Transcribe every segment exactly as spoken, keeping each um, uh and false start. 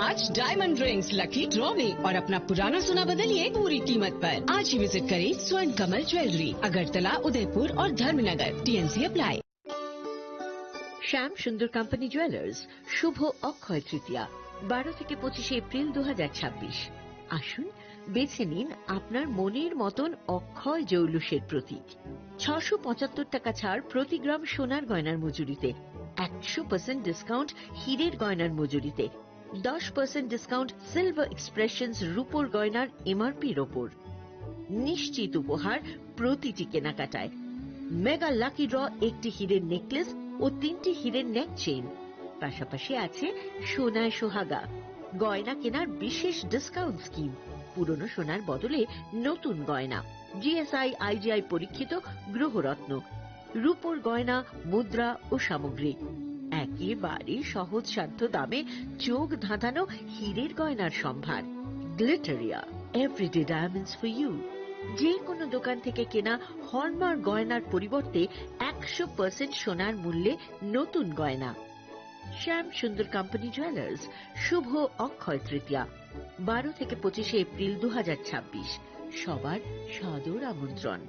आज diamond rings lucky draw में और अपना पुराना सोना बदलिए पूरी कीमत पर। आज ही विजिट करें स्वर्ण कमल ज्वेलरी, अगरतला, उदयपुर और धर्मनगर। TNC apply. শ্যাম সুন্দর কোম্পানি জুয়েলার্স, শুভ অক্ষয় তৃতীয়া, বারো থেকে পঁচিশে এপ্রিল দু হাজার ছাব্বিশ। আসুন, বেছে নিন আপনার মনের মতন অক্ষয় জৌলুসের প্রতীক। ছশো পঁচাত্তর টাকা ছাড় প্রতি গ্রাম সোনার গয়নার মজুরিতে, একশো পার্সেন্ট ডিসকাউন্ট হীরের গয়নার মজুরিতে, দশ পার্সেন্ট ডিসকাউন্ট সিলভার এক্সপ্রেশনস রূপোর গয়নার এমআরপির ওপর। নিশ্চিত উপহার প্রতিটি কেনাকাটায়। মেগা লাকি ড্র, একটি হীরের নেকলেস ও তিনটি হীরের নেক চেইন। পাশাপাশি আছে সোনায় সোহাগা, গয়না কেনার বিশেষ ডিসকাউন্ট স্কিম, পুরনো সোনার বদলে নতুন গয়না, জিএসআই আইজিআই পরীক্ষিত গ্রহরত্ন, রূপোর গয়না, মুদ্রা ও সামগ্রী। একেবারে সহজসাধ্য দামে চোখ ধাঁধানো হীরের গয়নার সম্ভার। Glitteria, everyday diamonds for you. যে কোনো দোকান থেকে কেনা হলমার্ক গয়নার পরিবর্তে একশো পার্সেন্ট সোনার মূল্যে নতুন গয়না। শ্যাম সুন্দর কোম্পানি জুয়েলার্স, শুভ অক্ষয় তৃতীয়া, বারো থেকে পঁচিশে এপ্রিল দু হাজার ছাব্বিশ। সবার সাদর আমন্ত্রণ।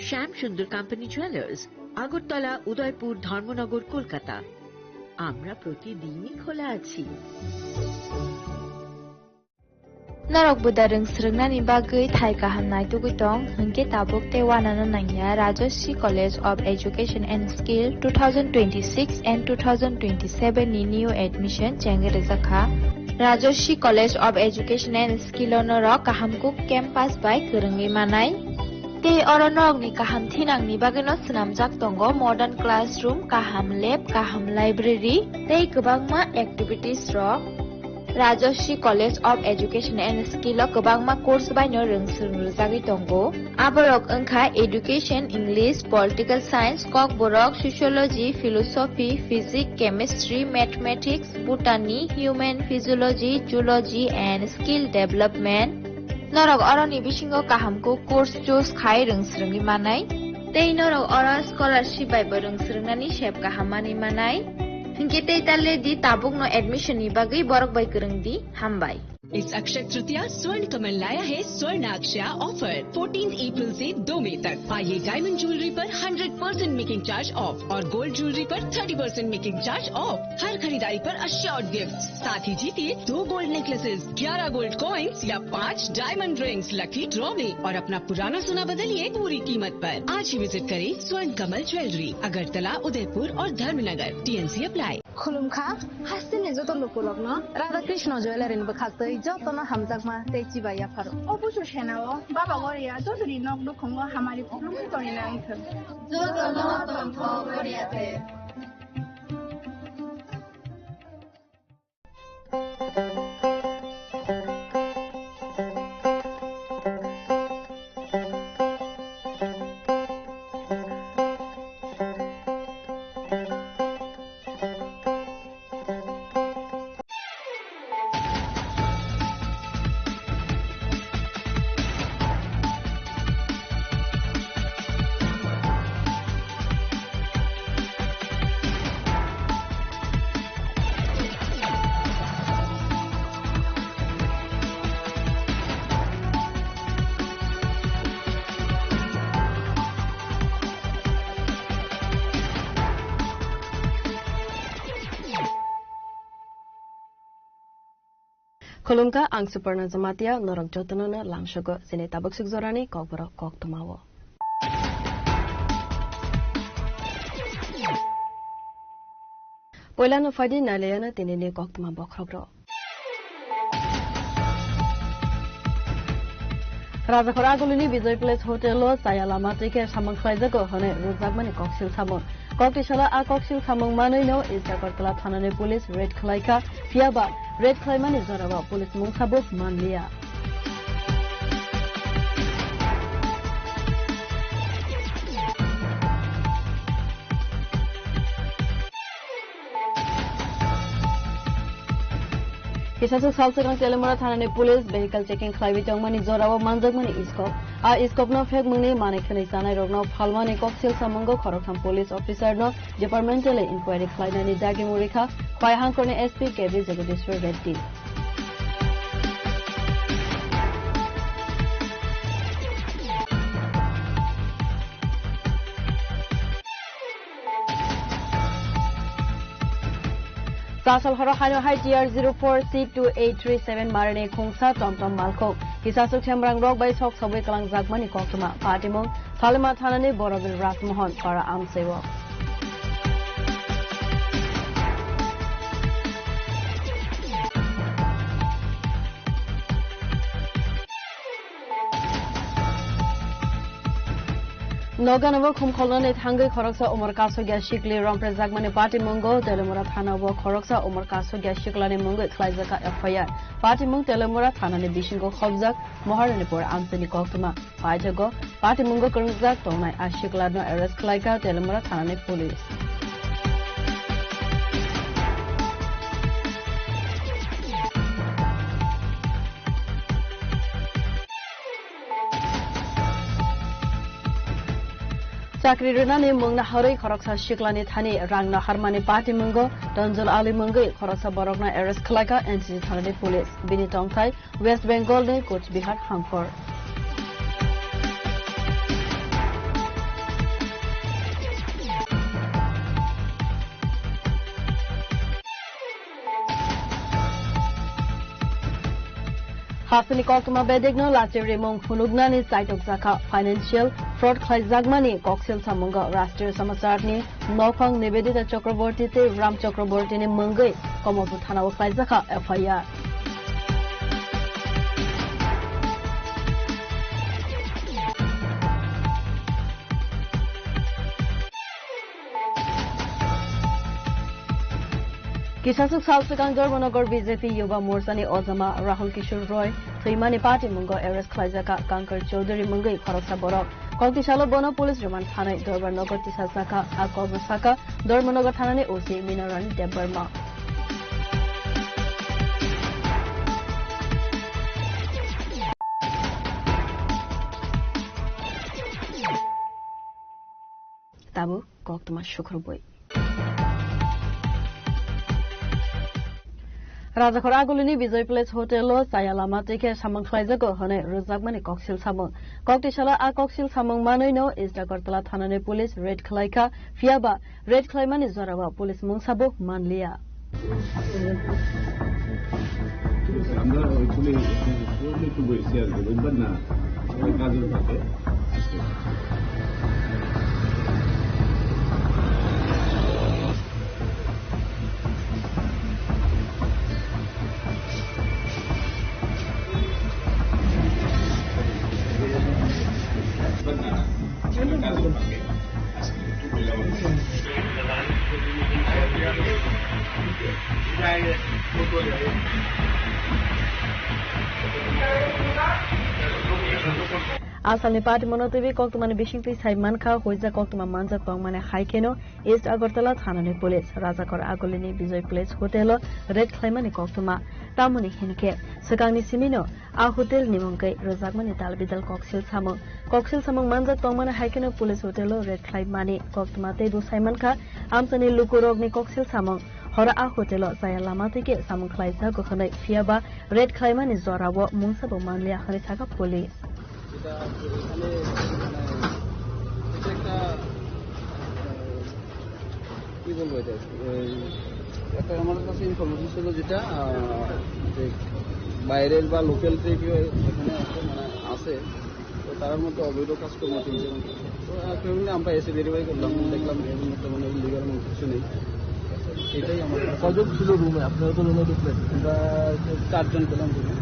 শ্যাম সুন্দর কোম্পানি জুয়েলার্স, আগরতলা, উদয়পুর, ধর্মনগর, কলকাতা। আমরা প্রতিদিনই খোলা আছি। Norok buda rwng swrwngnani bagwi thai kaham naitugwi tong, hwnkhe tabuk tei uanano nangya Rajashree College of Education and Skill two thousand twenty-six and two thousand twenty-seven ni new admission chengwi rwjakha. Rajashree College of Education and Skill o norok kaham kuk campus bai kwrwngwi manai. Tei oro norokni kaham thinangni bagwino swnamjak tongo modern classroom, kaham lab, kaham library tei kwbangma activities rok. Rajashree College of Education and Skill o kwbangma course baino rwng swrwng rwjagwi tongo. Aborok wngkha Education, English, Political Science, Kokborok, Sociology, Philosophy, Physics, Chemistry, Mathematics, Botany, Human Physiology, Zoology and Skill Development. Norok oroni bisingo kaham kuk course choose khai rwng swrwngwi manai. Tei norok oro scholarship bai bo rwng swrwngnani sep kaham manwi manai. Hinkhe tei ta le di tabukno admission ni bagwi borok bai kwrwng di. Hambai. इस अक्षय तृतीया स्वर्ण कमल लाया है स्वर्ण अक्षया offer, fourteen April से दो मई तक। पाइए डायमंड ज्वेलरी पर hundred percent making charge off और गोल्ड ज्वेलरी पर thirty percent making charge off. हर खरीदारी पर अश्योर्ड गिफ्ट, साथ ही जीतिए दो गोल्ड नेकलेसेस, ग्यारह गोल्ड कॉइन्स या पाँच डायमंड रिंग्स लकी ड्रॉ में और अपना पुराना सोना बदलिए पूरी कीमत पर। आज ही विजिट करें स्वर्ण कमल ज्वेलरी, अगरतला, उदयपुर और Dharmanagar. TNC apply. Khulumkha, hasteni joto lukurokno Radha Krishna Jewellery ni bwkhaktwi jotono hamjakma tei chibai yapharo. O busu senao Baba Goria jotoni nok nukhungo hamari khulumwi tongwi nangthwng. Jotono tongthok Goria the. Khulumkha, ang Suparna Jamatia, norok jotono no lamsogo chini tabuk suk jorani kokborok koktwmao. Poilano phaidi nailaiano tinini koktwma bokhorokrok. Rajakhor Agulini Bijoy Place Hotel o chaya lama twi khe samung khlaijago hwnwi rwjakmani koksil samung. Kokti salo a koksil samung manwino East Agartala thanani police raid khlaikha, phiyaba raid khlaimani jorao police mungsabo manliya. Kisaswk salswkang Telemura thanani police vehicle checking khlaiwi tongmani jorao manjakmani iskop. A iskopno phekmungni manwi khwnwi chanairokno phalmani koksil samungo khoroktham police officerno departmentally inquiry khlainani dagi murikha Khwai Hangkorni S P K B Jagadishwar Reddy. Tasal horo haino hai T R zero four C two eight three seven marini khungsa tomtom malkhung. Kisasuk themrang rok bai sok sobwi kwlangjakmani koktwma. Patimung Salima thanani Borobil Rajmohon para amsaiwo. Noganabo khumkholnani thangwi khoroksa umor kasugya sikli romprejakmani patimwngo Telemura thanao khoroksa umor kasugya siklani mungwi khlaijak F I R. Patimwng Telemura thanani bisingo khobjak Maharanipur amchaini koktwma. Paithago patimwngo kwrwngjak tongnai a siklano arrest khlaikha Telemura thanani police. Chakri rwnani mungna harwi khoroksa siklani thani rang naharmani patimwngo Tonjol Ali mungwi khoroksa borokno arrest khlaikha N C C thanani police. Bini tongthai West Bengal ni Coach Bihar hangkor. Hasteni koktwma bedekno lachi rimung phunuknani chaitok jakha. Financial fraud khlaijakmani koksil samungo Rashtriya Samachar ni nokhong Nivedita Chakraborty tei Ram Chakraborty ni mungwi Komolpur thanao khlaijakha F I R. Kisasuk sal swkang Dharmanagar B J P Yuba Morcha ni ojama Rahul Kishore Roy thwimani patimwngo arrest khlaijakha Kankar Chowdhury mungwi khoroksa borok. Kokti salo bono police remand sanai Dorbar Nagar tisajak kha. A kokno sakha Dorbar Nagar thanani O C Minarani Debbarma. Tabuk koktwma sukrubwi. Rajakhor Agulini Bijoy Place Hotel o chaya lama twi khe samung khlaijago hwnwi rwjakmani koksil samung. Kokti salo a koksil samung manwino East Agartala thanani police raid khlaikha, phiyaba raid khlaimani jorao police mungsabo manliya. আমরা অ্যাকচুয়ালি একটু, একটু বসে আর কি, বুঝবেন না, ওই কাজের ফাঁকে। Asalni party mono twi koktwmani bisingtwi sai mankha, huijak koktwma manjak tongmani hai kheno East Agartala thanani police Rajakor Agulini Bijoy Place Hotel o raid khlaimani koktwma. Tamoni hinkhe swkangni simino a hotel ni mungwi rwjakmani dal bidal koksil samung. Koksil samung manjak tongmani hai kheno police hotel o raid khlaimani koktwma teibo sai mankha amchaini lukurokni koksil samung. Horo a hotel o chaya lama twi khe samung khlaijago hwnwi, phiyaba raid khlaimani jorao mungsabo manliya hwnwi sakha police. এটা এখানে মানে এটা একটা, আহ, কি বলবো এটা? ওই একটা আমার কাছে ইনফরমেশন ছিল যেটা, আহ, যে বাইরের বা লোকাল যে কেউ এখানে আছে, মানে আছে, তো তার মধ্যে অবৈধ কাজকর্ম চলছে। তো, আহ, ফ্যামিলি আমরা এসে ভেরিফাই করলাম, দেখলাম এর মধ্যে মানে ইলিগাল এমন কিছু নেই। এটাই আমার কাছে কজন ছিল রুমে? আপনারা তো রুমে ঢুকলেন। আমরা চারজন পেলাম রুমে।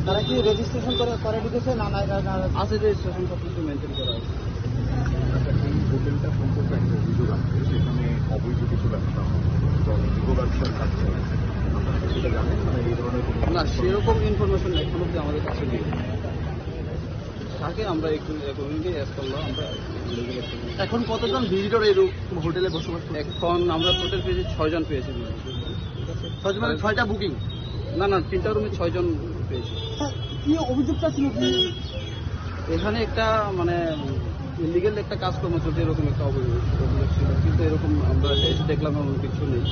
তারা কি রেজিস্ট্রেশন করে, করে ঢুকেছে? না, না, না, না। আছে, রেজিস্ট্রেশন সব কিছু মেনটেন করা আছে। আচ্ছা, এই হোটেলটা সম্পর্কে একটা অভিযোগ আছে, সেখানে অবৈধ কিছু ব্যবসা হয়, তো অবৈধ ব্যবসার কাজ চলে। আপনারা সেটা জানেন? মানে, এই ধরনের কোনো না, সেরকম ইনফরমেশন এখনো অব্দি আমাদের কাছে নেই। তাকে আমরা একটু কমিউনিটি অ্যাড করলাম, আমরা লিগ্যাল অ্যাকশন নিই। এখন কতজন ভিজিটর এই রু-, হোটেলে বসবাস করছে? এখন আমরা টোটাল পেয়েছি ছয়জন পেয়েছি। ছয়জন মানে ছয়টা বুকিং? না, না, তিনটা রুমে ছয়জন পেয়েছি। স্যার, কি অভিযোগটা ছিল কি? এখানে একটা মানে ইলিগ্যাল একটা কাজকর্ম চলছে, এরকম একটা অভিযোগ, অভিযোগ ছিল, কিন্তু এরকম আমরা এসে দেখলাম এমন কিছু নেই।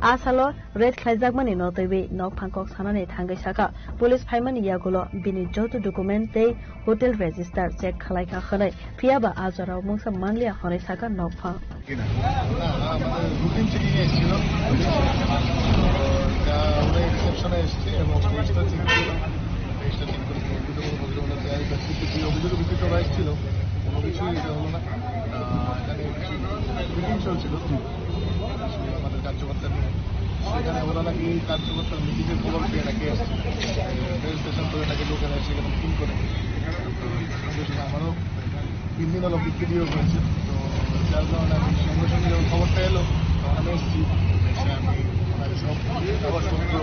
A salo raid khlaijakmani no twiwi nokphang kok sanani thangwi sakha, police phaimani yagulo bini joto document tei hotel register check khlaikha hwnwi, phiyaba a jorao mungsa manliya hwnwi sakha nokphang. না, না, আমাদের routine checking এসেছিল। তো, এটা ওরা রিসেপশনে এসছে এবং পেজটা চেক করলো। পেজটা চেক করে কোনো অভিযোগ ওনার দেওয়া হয়েছে। সিসিটিভি অভিযোগ ভিত্তিতে ওরা এসেছিল। কোনো কিছুই এটা হলো না। আহ, এখানে কিছু মিটিং চলছিল। আমাদের কার্যকর্তা নিয়ে। সেখানে ওরা নাকি কার্যকর্তার মিটিংয়ের খবর পেয়ে নাকি এসছে। রেল স্টেশন থেকে নাকি লোকেরা এসে এখানে মিটিং করে। তো, আমারও তিন দিন হলো বিক্রি হয়েছে। তো যার কারণে আমি সঙ্গে সঙ্গে যখন খবরটা এলো, তখন আমি এসেছি। এসে আমি ওনার সব কাগজপত্র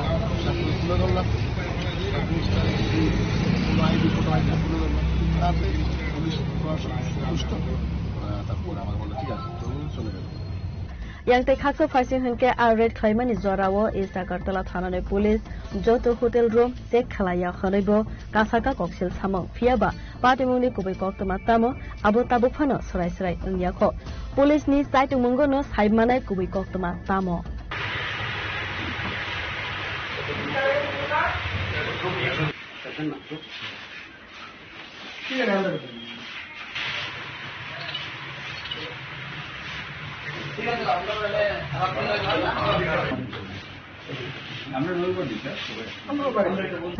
সব তুলে ধরলাম। সব জিনিসটা এই কোনো আইডি, ফটো আইডি তুলে ধরলাম। তাতে পুলিশ প্রশাসন সন্তুষ্ট। আহ, তারপর আমার বললো, "ঠিক আছে, চলুন, চলে যাবো।" Yang tei khaksa phaising hwnkhe a raid khlaimani jorao East Agartala thanani police joto hotel room check khlaiya hwnwi bo kasaka koksil samung. Phiyaba patimungni kubui koktwma tamo, abo tabuk phano swrai swrai wngya kho. Police ni chaitungmungo no sai manai kubui koktwma tamo.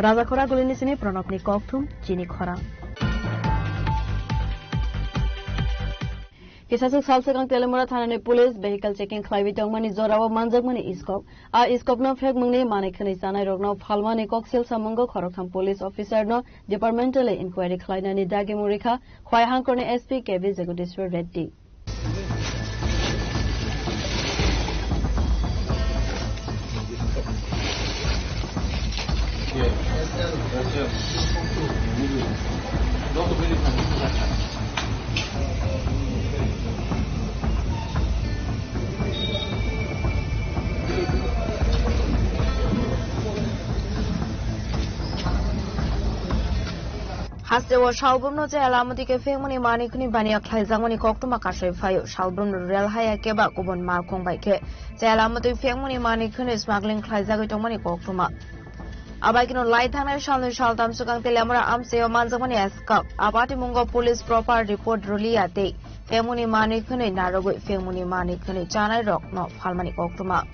Rajakhora Gulini sini Pranabni kokthum chini khorang. Kisasuk sal swkang Teliamura thanani police vehicle checking khlaiwi tongmani jorao manjakmani iskop. A iskopno phekmungni manwi khwnwi chanairokno phalmani koksil samungo khoroktham police officerno departmentally inquiry khlainani dagimung rikha Khwai Hangkorni S P K B Jagadishwar Reddy. Hasteo salbrumno chayala amotwi khe phekmani manwi khwnwi baniya khlaijakmani koktwma kasai phaio. Salbrumno rel haya khe ba kubun malkhung bai khe chayala amotwi phekmani manwi khwnwi smuggling khlaijagwi tongmani koktwma. Abai kheno lai thangnai salnwi saltham swkang Teliamura amchaio manjakmani S K P. A patimungo police proper report rwliya tei phekmani manwi khwnwi narwgwi phekmani manwi khwnwi chanairokno phalmani koktwma.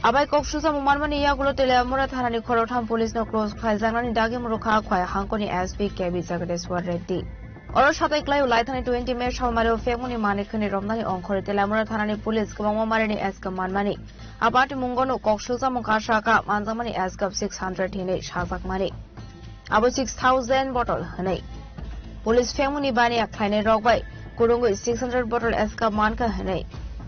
Abai kok susamung manmani yagulo Teliamura thanani khoroktham police no close khlaijaknani dagimung rwkha Khwai Hangkorni S P K B Jagadeshwar Reddy. Oro satai khlaio laithani twenty May salmario phekmani manwi khwnwi romnani ongkhorwi Teliamura thanani police kwbangma marini S K manmani. A patimungo no kok susamung kasaka manjakmani S K six hundred hinwi sajakmani. Abo six thousand bottle hwnwi. Police phengmani baniya khlainai rok bai kwrwngwi six hundred bottle S K mankha hwnwi.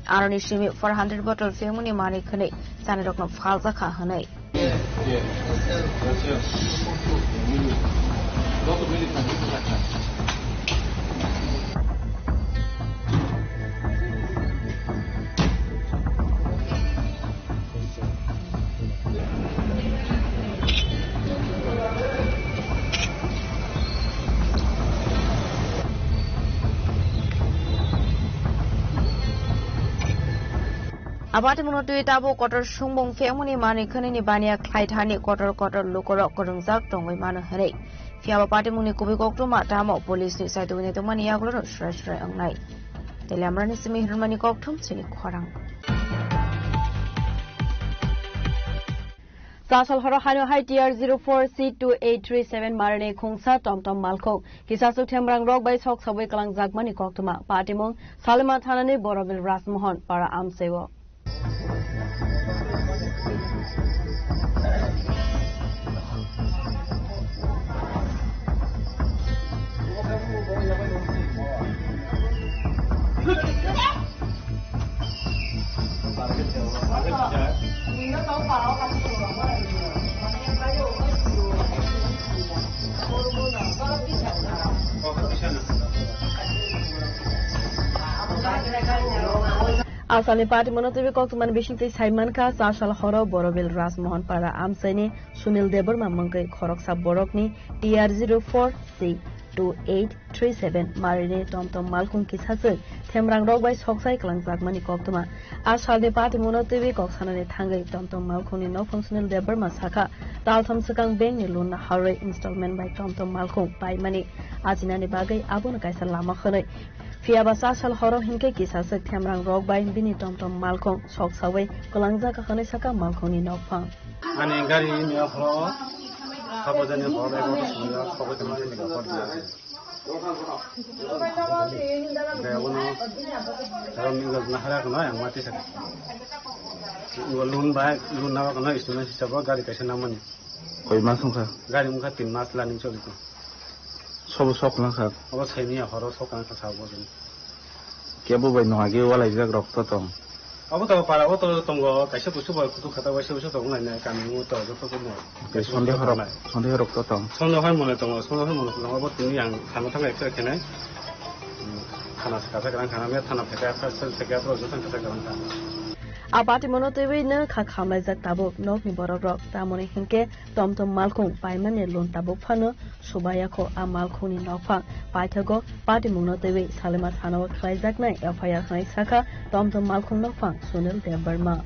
Aroni simi four hundred bottle phengmani manwi khwnwi chani rokno phaljakha hwnwi. Abati mwnwi twi tabuk kotor sungbung phengmani manwi khwnwini baniya khlai thani kotor kotor lukurok kwrwngjak tongwi mano hwnwi. Phiya ba patimungni kubui koktwma tamo police ni saitung ni tongmani yagulo no surai surai wngnai. Teliamura ni simi hwnmani kokthum chini khorang. Chasal horo haino hai T R zero four C two eight three seven marni khungsa tomtom malkhung kisasuk themrang rok bai sok sabui kwlangjakmani koktwma patimung Salima thanani Borobil Rajmohon para amchaio. Asalni party mono twiwi koktwmani bisingtwi sai mankha, chasal horo Borobil Rajmohon para amchaini Sunil Debbarma mwngwi khoroksa borokni T R zero four C two eight three seven marini tomtom malkhung kisachwk themrangrok bai soksai kwlangjakmani koktwma. A salni patimungno twiwi kok sanani thangwi tomtom malkhungni nokhung Sunil Debbarma sakha, taltham swkang bankni loan harwi installment bai tomtom malkhung paimani ajinani bagwi abono kaisa lama hwnwi. Phiyaba cha sal horo hinkhe kisachwk themrangrok bai bini tomtom malkhung soksawi kwlangjak hwnwi sakha malkhungni nokphang. Ani gari ni aphro sabajani hor egaroh ta swngjak, sogwi tongma sini gapor dia. De abono rom ni gajna hara kono yang mati sak. Ngo loan bai, loan na kono estimate hisabo gari kaisa namani. Koi mas wngkha? Gari wngkha tin mas running choli ko. Sobo sok na kha? Obo saini horo sok ang kha sabo din. Kebo bai no age walaijak rok to tong. Abo to para o to tongo, kaisa kusu bai kutu khata bai se se tongo nai nai kami o to joto ko mo. Sonde horok, sonde horok to tong. Sonde hoi mone tongo, sonde hoi mone tongo, abo tini ang thana thang ekse kene. Thana se kasa kerang thana me thana theke asa sel theke abo joto kasa kerang thana. A patimungno twiwi no kha khamlaijak tabuk nokni borokrok, tamoni hinkhe tomtom malkhung paimani loan tabuk phano subaya kho a malkhungni nokphang. Paithago patimungno twiwi Salima thanao khlaijaknai F I R hwnwi sakha tomtom malkhung nokphang Sunil Debbarma.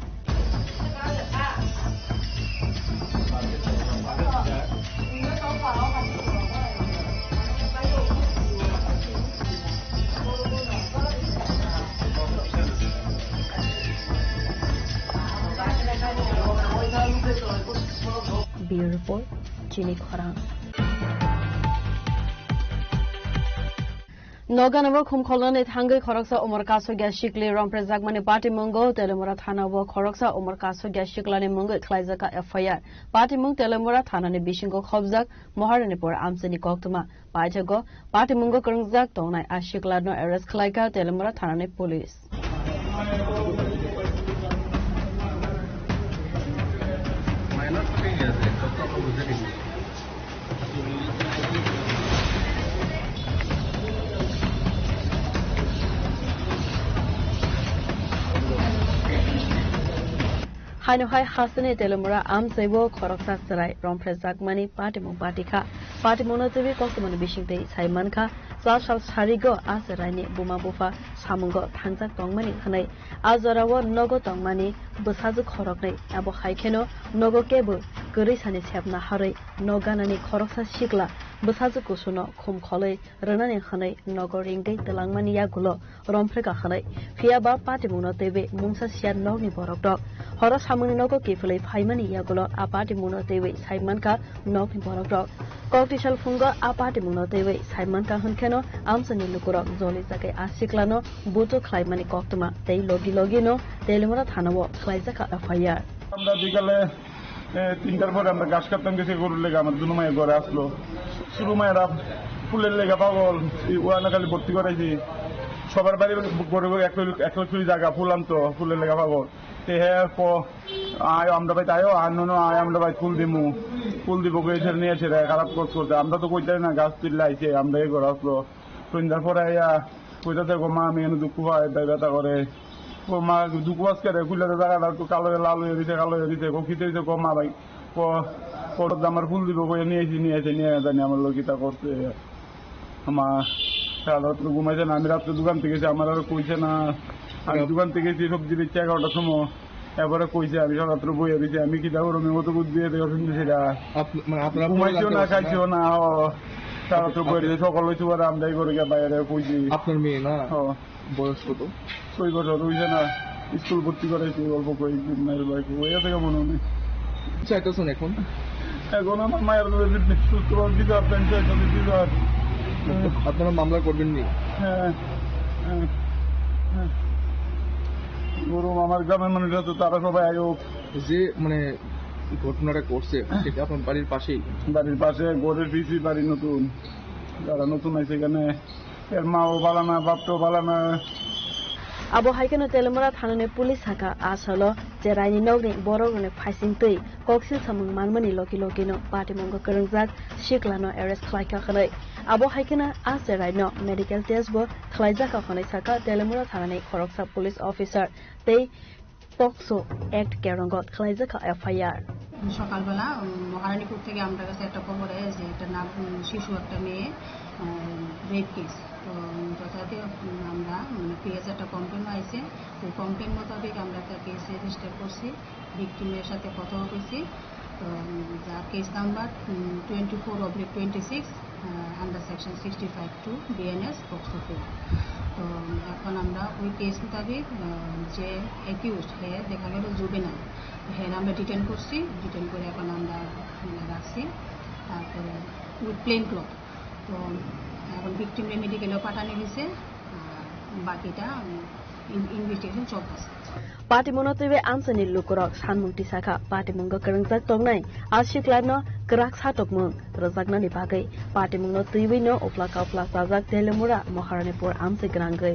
Bureau Report, Chini Khorang. Noganabo khumkholnani thangwi khoroksa umor kasugya sikli romphrejakmani patimungo Telemura thanao khoroksa umor kasugya siklani mungwi khlaijak F I R. Patimung Telemura thanani bisingo khobjak Maharanipur amchaini koktwma. Paithago patimungo kwrwngjak tongnai a siklano arrest khlaikha Telemura thanani police. Haino hai hasteni Telemura amchaibo khoroksa chwrai romphrejakmani patimung patikha. Patimungno twiwi koktwmani bisingtwi sai mankha, cha sal sarigo a chwraini buma bupha samungo thangjak tongmani hwnwi. A jorao nogo tongmani bwsajwk khoroknwi, abo hai kheno nogo kebo kwrwi sani sepna harwi nok ganani khoroksa sikla bwsajwk kusuno khum kholwi rwnani hwnwi nogo ringwi twlangmani yagulo romphrekha hwnwi. Phiya ba patimungno twiwi mungsa siya nokni borokrok. Horo samungni nogo kiphilwi phaimani yagulo a patimungno twiwi sai mankha nokni borokrok. Koktisal phungo a patimungno twiwi sai mankha hwnkheno amchaini lukurok joli jagwi a siklano buchuk khlaimani koktwma tei logi logino Telimura thanao khlaijakha F I R. আমরা বিকালে এ, তিনটার পরে আমরা ঘাস কাটতাম গেছি গরুর লেগে, আমার দুনো মায়ের ঘরে আসলো। শুরু মায়েরা ফুলের লেগে পাগল, এই ওয়ানা খালি ভর্তি করাইছি। সবার বাড়ি ঘরে ঘরে এক লাখ, এক লাখ ফুল জায়গা ফুল আনতো, ফুলের লেগে পাগল। তে হে ক-, আয় আমরা ভাই তাইও, আর নুনো আয় আমরা ভাই ফুল দিমু, ফুল দিব কই এসে নিয়ে এসে রে খারাপ করতে করতে। আমরা তো কইতাই না, গাছ তুললে আইছে, আমরা এই ঘরে আসলো। সন্ধ্যার পরে আইয়া কইতাছে, "গো মা, আমি এনে দুঃখ পাই, তাই ব্যথা করে।" ও মা, দুঃখ আজকে রে, খুলে তো জায়গাটা একটু কালো হয়ে লাল হয়ে দিছে, কালো হয়ে দিছে। ও খিতে দিছে, গো মা ভাই, ক-, কত আমার ফুল দিব, কই নিয়ে এসে, নিয়ে এসে, নিয়ে জানি আমার লোক কিতা করছে। মা, সারা রাত্র ঘুমাইছে না, আমি রাত্রে দোকান থেকে এসে আমার আর কইছে না। আমি দোকান থেকে এসে সবজি বেচছি এগারোটার সময়। এবারে কইছে, আমি সারা রাত্র বইয়া রইছি, আমি কিতা করবো, আমি অত বুদ্ধি দিয়ে দেখো শুনছি সেটা। আপ-, মানে আপনারা ঘুমাইছিও না, খাইছিও না, ও। সারা রাত্র বইয়া রইছি, সকাল হইতে পারে, আমরাই করে গিয়ে বাইরে কইছি। আপনার মেয়ে না? ও। বয়স কত? ছয় বছর হইছে না, স্কুল ভর্তি করাইছি অল্প কয়েকদিন, মায়ের বাড়ি হয়ে গেছে কেমন উনি। চাইতেছেন এখন? এখন আমার মায়ের বাড়ি সুস্থভাবে দিতে পারতেন, চাইতে দিতে পারতেন। আপনারা মামলা করবেননি? হ্যাঁ, হ্যাঁ, হ্যাঁ। গরু আমার গ্রামের মানুষরা তো তারা সবাই আয়োগ। যে মানে ঘটনাটা করছে, সেটা আপনার বাড়ির পাশেই? বাড়ির পাশে, ঘরের পিছে বাড়ি নতুন, যারা নতুন আছে এখানে, এর মাও ভালো না, বাপটাও ভালো না। Abo hai kheno Telimura thanani police sakha, a salo cheraini nokni borokrokni phaising twi koksil samung manmani logi logino patimungo kwrwngjak siklano arrest khlaikha hwnwi. Abo hai kheno a cheraino medical test bo khlaijakha hwnwi sakha Telimura thanani khoroksa police officer tei POCSO act কেরঙ্গত খালাইজাখা FIR. সকালবেলা, উম, মহারানীপুর থেকে আমার কাছে একটা খবর এসে যে একটা নাম, উম, শিশু একটা মেয়ে, উম, রেপ কেস। তো, উম, যথাযথ, উম, আমরা, উম, পিএস একটা কমপ্লেন আইছে, ওই কমপ্লেন মোতাবেক আমরা একটা কেস রেজিস্টার করছি, ভিকটিমের সাথে কথা বলছি। তো, উম, যার case number, um, twenty four oblique twenty six, uh, under section sixty five two BNS POCSO four. তো এখন আমরা ওই কেস মোতাবেক, আহ, যে অ্যাকিউজড, হে দেখা গেল জুবেনাইল, হে আমরা ডিটেন করছি, ডিটেন করে এখন আমরা, উম, রাখছি। তারপরে উইথ প্লেন ক্লথ। তো এখন ভিকটিমরে মেডিকেলেও পাঠানো হয়েছে, আর বাকিটা, উম, ইন-, ইনভেস্টিগেশন চলতেছে। Patimungno twiwi amchaini lukurok sanmung tisakha, patimungno kwrwngjak tongnai a sikla no kwrak satokmung rwjaknani bagwi. Patimungno twiwi no uplaka uplak chajak Telemura Moharanipur amchai gwnangwi.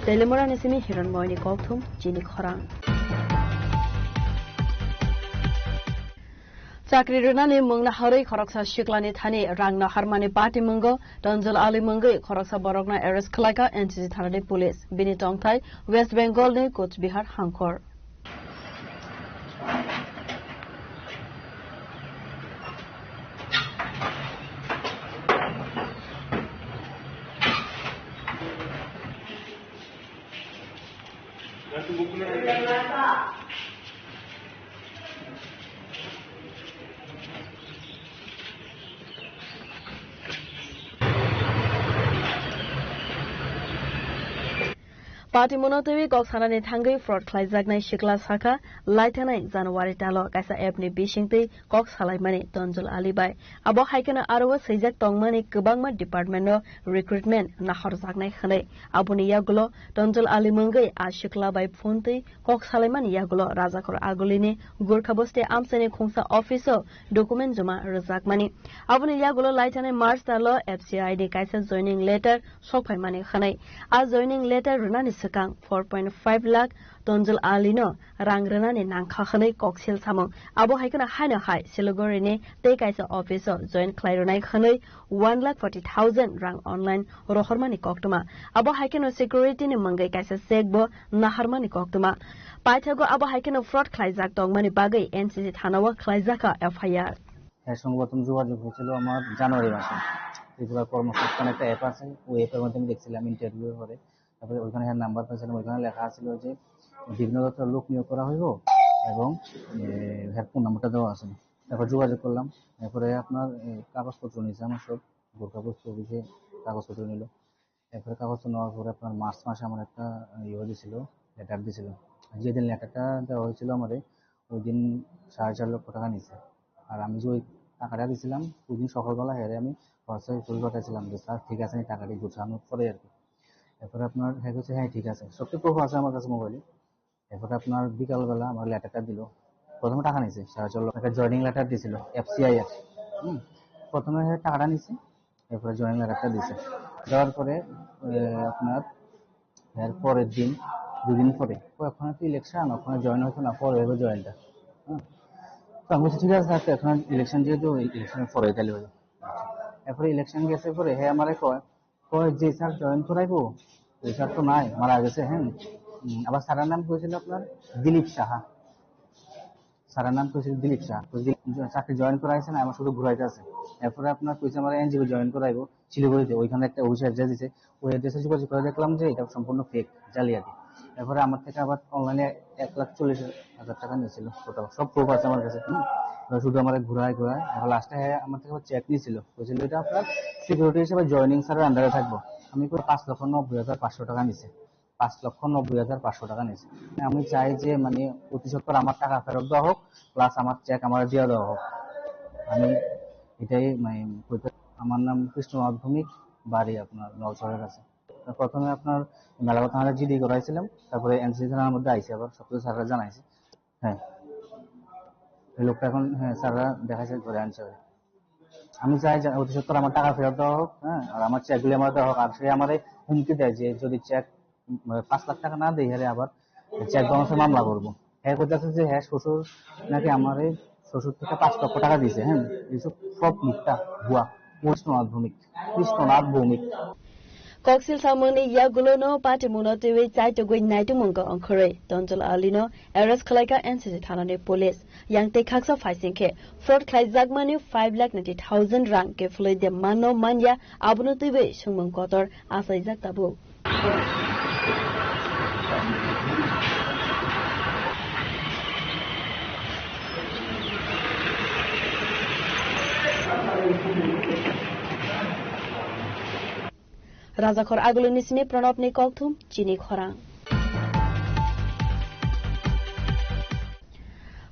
Telemura ni simi Hironmoyni kokthum chini khorang. Chakri rwnani mungna harwi khoroksa siklani thani rang naharmani patimungno Tonjol Ali mungwi khoroksa borokno arrest khlaikha N C C thanani police. Bini tongthai West Bengal ni Coach Bihar hangkhor. Patimungno twiwi kok sanani thangwi fraud khlaijaknai sikla sakha, laithanai January talo kaisa app ni bisingtwi kok salaimani Tonjol Ali bai. Abo hai kheno aro o swijak tongmani kwbangma department o recruitment nahorjaknai hwnwi. Aboni yagulo Tonjol Ali mungwi a sikla bai phone twi kok salaimani yagulo Rajakhor Agulini Gurkha Bosti amchaini khungsa office o document joma rwjakmani. Aboni yagulo laithanai March talo F C I ni kaisa joining letter sokphaimani hwnwi. A joining letter rwnani swkang four point five lakh Tonjol Ali no rang rwnani nangkha hwnwi koksil samung. Abo hai kheno haino hai Siliguri ni tei kaisa office o join khlai rwnai hwnwi one lakh forty thousand rang online rohormani koktwma. Abo hai kheno security ni mungwi kaisa cheque bo naharmani koktwma. Paithago abo hai kheno fraud khlaijak tongmani bagwi N C C thana o khlaijakha F I R. হ্যাঁ, সর্বপ্রথম যোগাযোগ হয়েছিল আমার জানুয়ারি মাসে। ত্রিপুরা কর্মসংস্থান একটা অ্যাপ আছে, ওই অ্যাপের মাধ্যমে দেখছিলাম ইন্টারভিউ পরে। তারপরে ওইখানে হ্যাঁ নাম্বার পেয়েছিলাম, ওইখানে লেখা আছিল যে বিভিন্ন দপ্তরে লোক নিয়োগ করা হইব এবং, এ, হ্যাঁ ফোন নাম্বারটা দেওয়া আছে। তারপর যোগাযোগ করলাম, এরপরে আপনার, এ, কাগজপত্র নিয়েছে আমার সব, গোর্খাপোস্ট অফিসে কাগজপত্র নিল। এরপরে কাগজটা নেওয়ার পরে আপনার মার্চ মাসে আমার একটা, আহ, ইয়ে দিছিল, লেটার দিছিল। যেদিন লেটারটা দেওয়া হয়েছিল আমারে, ওই দিন সাড়ে চার লক্ষ টাকা নিছে। আর আমি যে ওই টাকাটা দিছিলাম, ওই দিন সকালবেলা হেরে আমি হোয়াটসঅ্যাপে ছবি পাঠাইছিলাম যে, "স্যার, ঠিক আছে, আমি টাকাটি গুছানোর পরে" আর কি। এরপরে আপনার হ্যাঁ কইছে, "হ্যাঁ, ঠিক আছে।" সব তো প্রুফ আছে আমার কাছে মোবাইলে। এরপরে আপনার বিকালবেলা আমার লেটারটা দিল। প্রথমে টাকা নিছে, সাড়ে চার লক্ষ টাকা জয়েনিং লেটার দিছিল, এফসিআই এর। হুম, প্রথমে টাকাটা নিছে, এরপরে জয়েনিং লেটারটা দিছে। দেওয়ার পরে, এ, আপনার এর পরের দিন, দুদিন পরে, "ও, এখন তো ইলেকশন, ওখানে জয়েন হতো না, পরে হবে জয়েনটা।" হ্যাঁ, তো আমি বলছি, "ঠিক আছে স্যার, তো এখন ইলেকশন যেহেতু, ইলেকশনের পরে তাহলে হবে।" এরপরে ইলেকশন গেছে পরে, হ্যাঁ, আমারে কয়, কয় যে, "স্যার, জয়েন করাইবো?" "ওই স্যার তো নাই, মারা গেছে।" হ্যাঁ। উম, আবার স্যারের নাম কি হয়েছিল আপনার? দিলীপ সাহা। স্যারের নাম কইছিল দিলীপ শাহ। কইছে, "দিলীপ, চাকরি জয়েন করা হয়েছে না, আমার শুধু ঘুরাইতে আছে।" এরপরে আপনার কইছে, "আমার এনজিও জয়েন করাইবো শিলিগুড়িতে, ওইখানে একটা অফিসের অ্যাড্রেস দিছে।" ওই অ্যাড্রেসে যোগাযোগ করে দেখলাম যে এটা সম্পূর্ণ ফেক, জালিয়াতি। এরপরে আমার থেকে আবার অনলাইনে এক লাখ চল্লিশ হাজার টাকা নিয়েছিল টোটাল, সব প্রুফ আছে আমার কাছে। হুম, ওরা শুধু আমার ঘুরায় ঘুরায়। এখন লাস্টে আমার থেকে চেক নিয়েছিল, কইছিল, "এটা আপনার সিকিউরিটি হিসেবে জয়েনিং স্যারের আন্ডারে থাকবো।" আমি কই, "পাঁচ লক্ষ নব্বই হাজার পাঁচশো টাকা নিছে।" পাঁচ লক্ষ নব্বই হাজার পাঁচশো টাকা নিছে। আমি চাই যে, মানে, অতি সত্বর আমার টাকা ফেরত দেওয়া হোক, প্লাস আমার চেক আমার দিয়ে দেওয়া হোক। আমি এটাই, মানে, বলতে, আমার নাম কৃষ্ণ মাধ্যমিক, বাড়ি আপনার নলছড়ের কাছে। প্রথমে আপনার মেলাঘর থানায় জিডি করাইছিলাম, তারপরে এনসিসি থানার মধ্যে আইসি, আবার সব কিছু স্যাররা জানাইছে। হ্যাঁ, এই লোকটা এখন, হ্যাঁ, স্যাররা দেখাইছে, ধরে আনছে। আমি চাই যে অতি সত্বর আমার টাকা ফেরত দেওয়া হোক, হ্যাঁ, আর আমার চেকগুলি আমার দেওয়া হোক। আর সে আমারে হুমকি দেয় যে যদি চেক পাঁচ লাখ টাকা না দেয়, হ্যাঁ, আবার চেক বাউন্সের মামলা করবো। হ্যাঁ, করতেছে যে হ্যাঁ, শ্বশুর নাকি আমার এই শ্বশুর থেকে পাঁচ লক্ষ টাকা দিয়েছে। হ্যাঁ, এইসব সব মিথ্যা, ভুয়া। কৃষ্ণনাথ ভৌমিক, কৃষ্ণনাথ Bhowmik. Koksil samungni yagulono patimungno twiwi chaitugwi naitukmung kok ongkhorwi Tonjol Alino arrest khlaikha N C C thanani police. Yang tei khaksa phaising khe fraud khlaijakmani five lakh ninety thousand rang kephilwi de mano manya, abono twiwi swngmung kotor achaijak tabuk. Rajakhor Aguluni simi Pranobni kokthum chini khorang.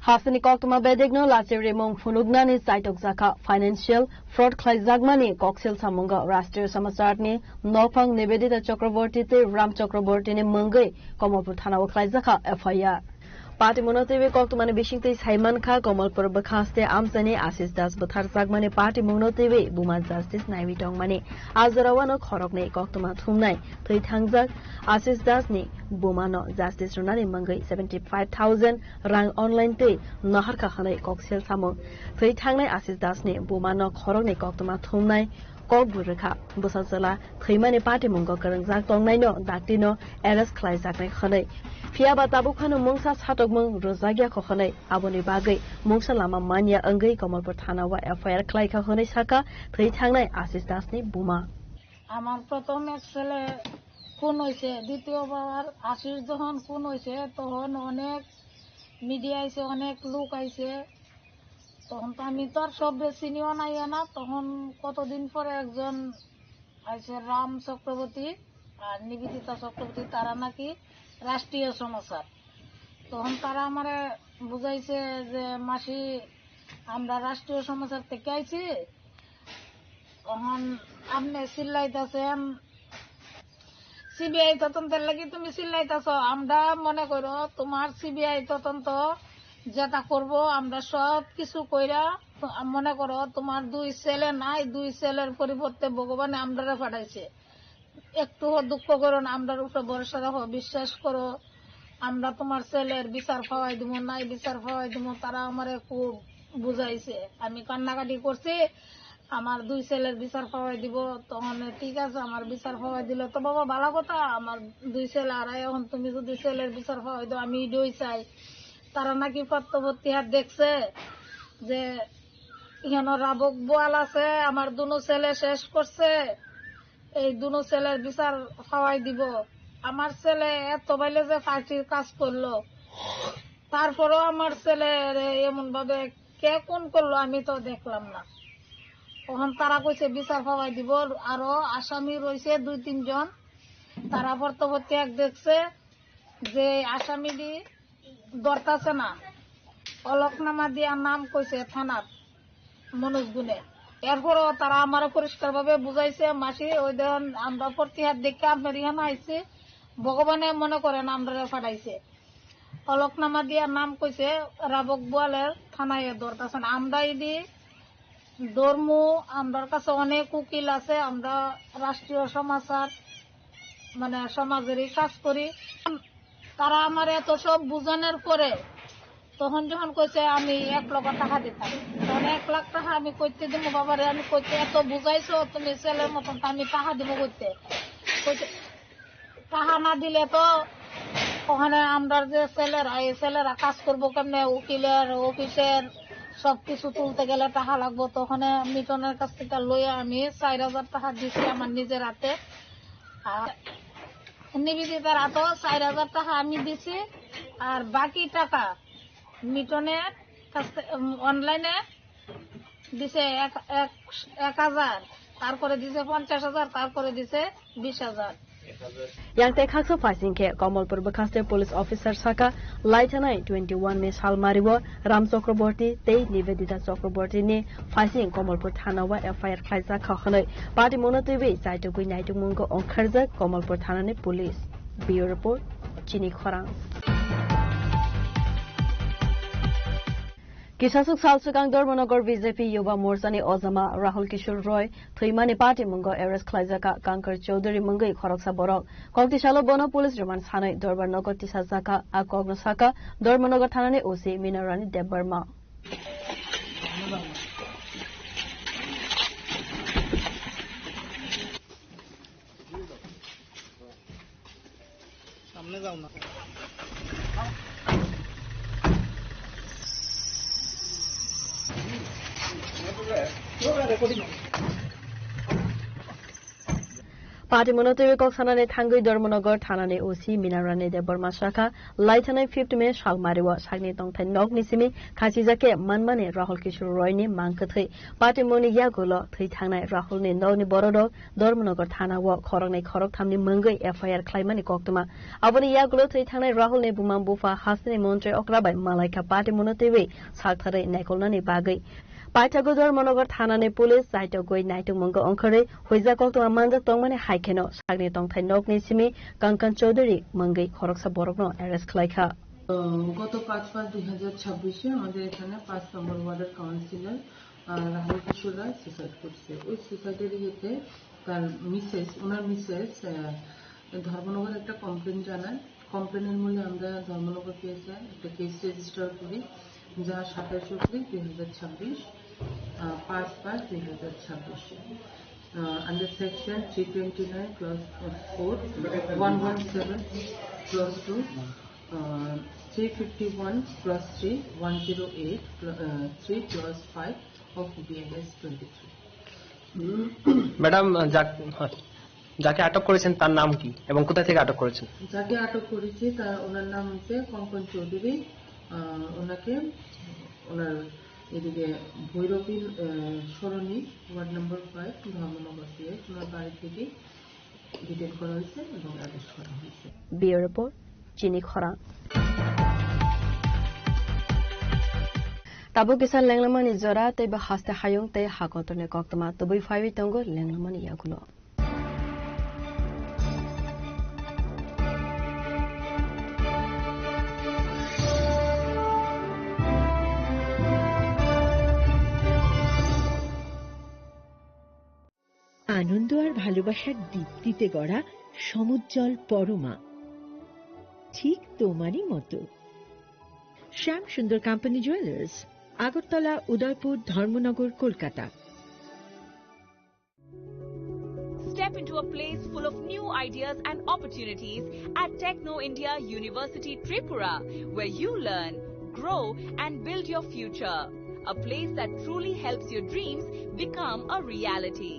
Hasteni koktwma bedekno lachirimung phunuknani chaitok jakha. Financial fraud khlaijakmani koksil samungo Rashtriya Samachar ni nokphang Nivedita Chakraborty tei Ram Chakraborty ni mungwi Komolpur thana o khlaijakha F I R. Patimungno twiwi koktwmani bisingtwi saimankha Komolpur bwkhaste amchaini Ashish Das butharjakmani patimungno twiwi buma justice naiwi tongmani. A jorao ano khoroknwi koktwma thumnai thwi thangjak Ashish Das ni bumano justice rwnani mungwi seventy five thousand rang online twi naharkha hwnwi koksil samung. Thwi thangnai Ashish Das ni bumano khoroknwi koktwma thumnai kok bui rwkha. Bwsa chwla thwimani patimungo kwrwngjak tongnaino daktino arrest khlaijaknai hwnwi. Phiyaba tabuk phano mungsa satokmung rwjakya kho hwnwi. Aboni bagwi mungsa lama manya wngwi Komolpur thana o F I R khlaikha hwnwi sakha thwi thangnai Ashish Das ni buma. আমার প্রথম এক ছেলে খুন হয়েছে, দ্বিতীয়বার আশিস যখন খুন হয়েছে, তখন অনেক মিডিয়া আইছে, অনেক লোক আইছে। তখন তো আমি তো আর সব চিনিও নাই না। তখন কতদিন পরে একজন আইছে, রাম চক্রবর্তী আর নিবেদিতা চক্রবর্তী, তারা নাকি রাষ্ট্রীয় সমাচার। তখন তারা আমারে বুঝাইছে যে, "মাসি, আমরা রাষ্ট্রীয় সমাচার থেকে আইছি।" তখন আপনি চিল্লাইতেছেন, "সিবিআই তদন্তের লাগি তুমি চিল্লাইতেছো?" আমরা মনে করো তোমার সিবিআই তদন্ত যেটা করব, আমরা সব কিছু কইরা, তো মনে করো তোমার দুই ছেলে নাই, দুই ছেলের পরিবর্তে ভগবানে আমরারে পাঠাইছে। একটুও দুঃখ করো না, আমরার উপরে ভরসা রাখো, বিশ্বাস করো, আমরা তোমার ছেলের বিচার পাওয়াই দিব, নাই বিচার পাওয়াই দিব। তারা আমারে খুব বুঝাইছে, আমি কান্নাকাটি করছি, আমার দুই ছেলের বিচার পাওয়াই দিব। তখন ঠিক আছে, আমার বিচার পাওয়াই দিলে তো বাবা ভালো কথা, আমার দুই ছেলে আর এখন তুমি যদি ছেলের বিচার পাওয়াই দাও, আমি এটাই চাই। তারা নাকি প্রত্যবর্তী হাত দেখছে যে এখানে রাবক বোয়াল আছে, আমার দুনো ছেলে শেষ করছে, এই দুনো ছেলের বিচার পাওয়াই দিব। আমার ছেলে এত বাইলে যে পার্টির কাজ করলো, তারপরেও আমার ছেলের এমন ভাবে কে খুন করলো আমি তো দেখলাম না। তখন তারা কইছে বিচার পাওয়াই দিব, আরো আসামি রয়েছে দুই তিনজন, তারা প্রত্যবর্তী এক দেখছে যে আসামিটি ধরতাছে না, হলফনামা দিয়া নাম কইছে থানার মনোজ গুণে। এরপরও তারা আমারে পরিষ্কারভাবে বুঝাইছে, "মাসি, ওই দেখেন আমরা প্রতিহার দেখে আপনার এখানে আইছি, ভগবানে মনে করেন আমরারে পাঠাইছে।" হলফনামা দিয়া নাম কইছে রাবক বোয়ালের থানায় ধরতাছে না। আমরা ইদি ধর্ম, আমরার কাছে অনেক উকিল আছে, আমরা রাষ্ট্রীয় সমাচার, মানে সমাজেরই কাজ করি। তারা আমার এত সব বুঝানোর পরে তখন যখন কইছে আমি এক লক্ষ টাকা দিতাম, তখন এক লাখ টাকা আমি করতে দিব বাবারে, আমি করতে এত বুঝাইছো তুমি ছেলের মতন, তা আমি টাকা দিব করতে। কইছে, টাকা না দিলে তো ওখানে আমরা যে ছেলেরা, এই ছেলেরা কাজ করবো কেমনে, উকিলের, অফিসের সবকিছু তুলতে গেলে টাকা লাগবো। তো ওখানে মিটনের কাছ থেকে লইয়া আমি চার হাজার টাকা দিছি আমার নিজের হাতে। আর নিবেদিতার হাতেও চার হাজার টাকা আমি দিছি। আর বাকি টাকা মিটনের কাছ থেকে, উম, অনলাইনে দিছে এক, এক, এক হাজার, তারপরে দিছে পঞ্চাশ হাজার, তারপরে দিছে বিশ হাজার। Yang tei khaksa phaising khe Komolpur bwkhaste police officer saka, lai thanai twenty one ni salmari o Ram Chakraborty tei Nivedita Chakraborty ni phaising Komolpur thana o F I R khlaijak kha hwnwi patimungno twiwi chaitugwi naitukmungo ongkharjak Komolpur thana ni police. Bureau report, Chini Khorang. Kisaswk sal swkang Dharmanagar B J P Yuba Morchani ojama Rahul Kishore Roy thwimani patimungo arrest khlaijak kha Kankar Chowdhury mungwi khoroksa borok. Kokti salo bono police remand sanwi Dharmanagar tisajak kha. A kokno sakha Dharmanagar thanani O C Mina Rani Debbarma. সামনে যাও না। Patimungo twiwi kok sanani thangwi Dharmanagar thanani O C Mina Rani Debbarma sakha, lai thanai fifth May salmario sakni tongthai nokni simi khachijak khe manmani Rahul Kishore Roy ni mang kwthwi. Patimungni yagulo thwi thangnai Rahul ni nokni bororok Dharmanagar thana o khoroknwi khorokthamni mungwi F I R khlaimani koktwma. Aboni yagulo thwi thangnai Rahul ni buma bupha hasteni montri okra bai malaikha patimungno twiwi saktharwi naikolnani bagwi. Paithago Dharmanagar thanani police chaitokgwi naitokmungo ongkhorwi huijak koktwma manjak tongmani hai kheno sakni tongthai nokni simi Kankan Chowdhury mungwi khoroksa borokno arrest khlaikha. আহ, গত পাঁচ পাঁচ দুই হাজার ছাব্বিশে আমাদের এখানে পাঁচ নম্বর ওয়ার্ডের কাউন্সিলর, আহ, রাহুল কিশোর রায় সুসাইড করছে। ওই সুসাইডের ইয়েতে তার মিসেস, ওনার মিসেস, আহ, ধর্মনগরে একটা কমপ্লেন জানান। কমপ্লেনের মূলে আমরা ধর্মনগর পিএসএ একটা কেস রেজিস্টার করি, যা সাতাশ এপ্রিল দুই হাজার ছাব্বিশ, আহ, পাঁচ পাঁচ দুই হাজার ছাব্বিশে। Uh, under section three twenty-nine clause four, one one seven clause two, uh, three fifty-one clause three, one zero eight, uh, three clause five of B N S twenty-three. Madam, যাক-, হ্যাঁ, যাকে আটক করেছেন তার নাম কি এবং কোথা থেকে আটক করেছেন? যাকে আটক করেছি তা, ওনার নাম হচ্ছে কঙ্কন চৌধুরী। আহ, ওনাকে, ওনার এদিকে ভৈরবী, আহ, সরণি, ওয়ার্ড নম্বর ফাইভ, ধর্মনগর পিএস, ওনার বাড়ি থেকে ডিটেইন করা হয়েছে এবং অ্যারেস্ট করা হয়েছে। Bureau report, Chini Khorang. Tabuk kisa lenglamani jora tei bo haste hayung tei ha kotorni koktwma tubui phaiwi tongo lenglamani yagulo. আনন্দ আর ভালোবাসার দীপ্তিতে গড়া সমুজ্জ্বল পরমা, ঠিক তোমারই মতো। শ্যাম সুন্দর কোম্পানি জুয়েলার্স, আগরতলা, উদয়পুর, ধর্মনগর, Kolkata. Step into a place full of new ideas and opportunities at Techno India University Tripura, where you learn, grow, and build your future. A place that truly helps your dreams become a reality.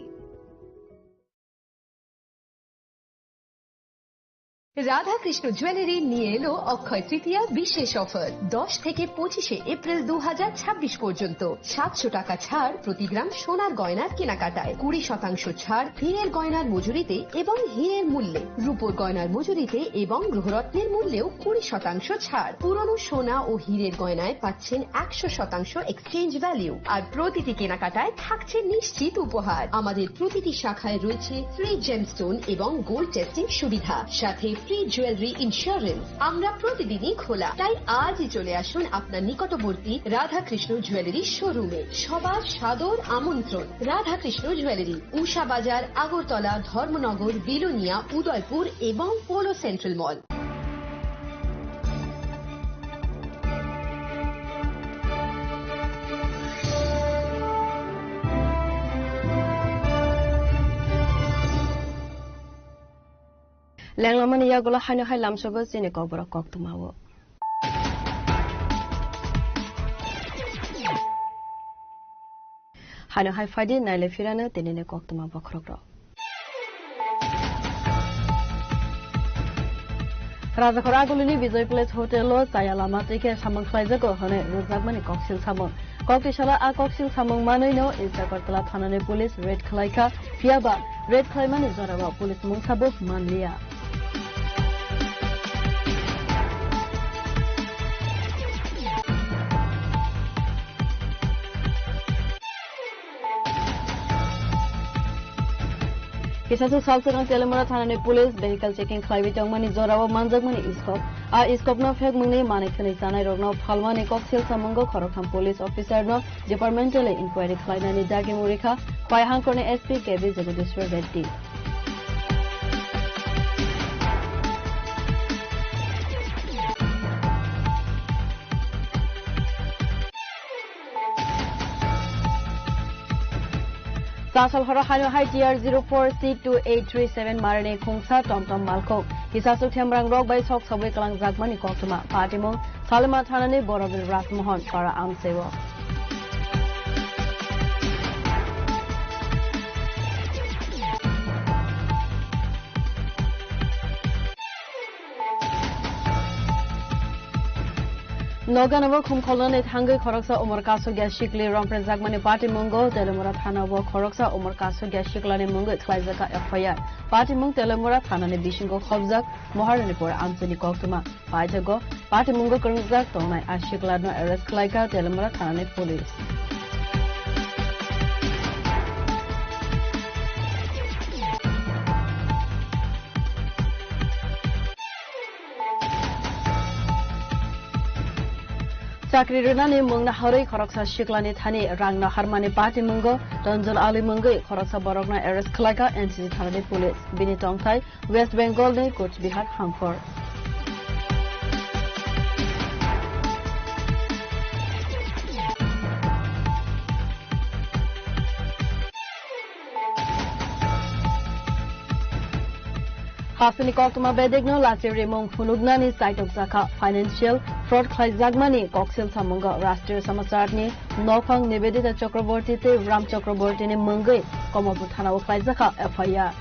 Radhakrishna jewellery নিয়ে এলো অক্ষয় তৃতীয়া বিশেষ অফার। দশ থেকে পঁচিশে এপ্রিল দু হাজার ছাব্বিশ পর্যন্ত সাতশো টাকা ছাড় প্রতি গ্রাম সোনার গয়নার কেনাকাটায়, কুড়ি শতাংশ ছাড় হীরের গয়নার মজুরিতে এবং হীরের মূল্যে, রূপোর গয়নার মজুরিতে এবং গ্রহরত্নের মূল্যেও কুড়ি শতাংশ ছাড়। পুরনো সোনা ও হীরের গয়নায় পাচ্ছেন একশো শতাংশ এক্সচেঞ্জ ভ্যালু, আর প্রতিটি কেনাকাটায় থাকছে নিশ্চিত উপহার। আমাদের প্রতিটি শাখায় রয়েছে ফ্রি জেমস্টোন এবং গোল্ড টেস্টিং সুবিধা, সাথে ফ্রি জুয়েলারি ইন্স্যুরেন্স। আমরা প্রতিদিনই খোলা, তাই আজই চলে আসুন আপনার নিকটবর্তী রাধাকৃষ্ণ জুয়েলারি শোরুমে। সবার সাদর আমন্ত্রণ। রাধাকৃষ্ণ জুয়েলারি, উষা বাজার, আগরতলা, ধর্মনগর, বিলোনিয়া, উদয়পুর এবং polo central mall. Lenglamani yagulo haino hai lamsogo chini kokborok koktwmao. Haino hai phaidi naile phirano tinini koktwma bokhorokrok. Rajakhor Agulini Bijoy Place Hotel o chaya lama twi khe samung khlaijago hwnwi rwjakmani koksil samung. Kokti salo a koksil samung manwino East Agartala thanani police raid khlaikha, phiyaba raid khlaimani jorao police mungsabo manliya. Kisasuk sal swkang Teliamura thanani police vehicle checking khlaiwi tongmani jorao manjakmani iskop. A iskopno phekmungni manwi thwnwi chanairokno phalmani koksil samungo khoroktham police officerno departmentally inquiry khlainani dagimung rikha Khowai hangkorni S P K B Jagadishwar Reddy. Chasol horo haino hai T R zero four C two eight three seven marini khungsa tomtom malkhung. Kisasuk themrang rok bai sok sabwi kwlangjakmani koktwma. Patimung Salima thanani Borobil Rajmohon para amcheo. Nogano bo khum kholnani thangwi khoroksa umor kasugya sikli romphrejakmani patimungo Teliamura thana o khoroksa umor kasugya siklani mungwi khlaijak F I R. Patimung Teliamura thanani bisingo khobjak Maharanipur amchini koktwma. Paithago patimungo kwrwngjak tongnai a siklano arrest khlaikha Teliamura thanani police. Chakri rwnani mungna harwi khoroksa siklani thani rangno harmani patimungo Tonjol Ali mungwi khoroksa borokno arrest khlaikha N C C thanani police. Bini tongthai West Bengal ni Cooch Behar hangkor. Hasteni koktwma bedekno lachi rimung phunuknani chaitokjakha. Financial fraud khlaijakmani koksil samungo Rashtriya Samachar ni nokphang Nivedita Chakraborty tei Ram Chakraborty ni mungwi Komolpur thana o khlaijakha F I R.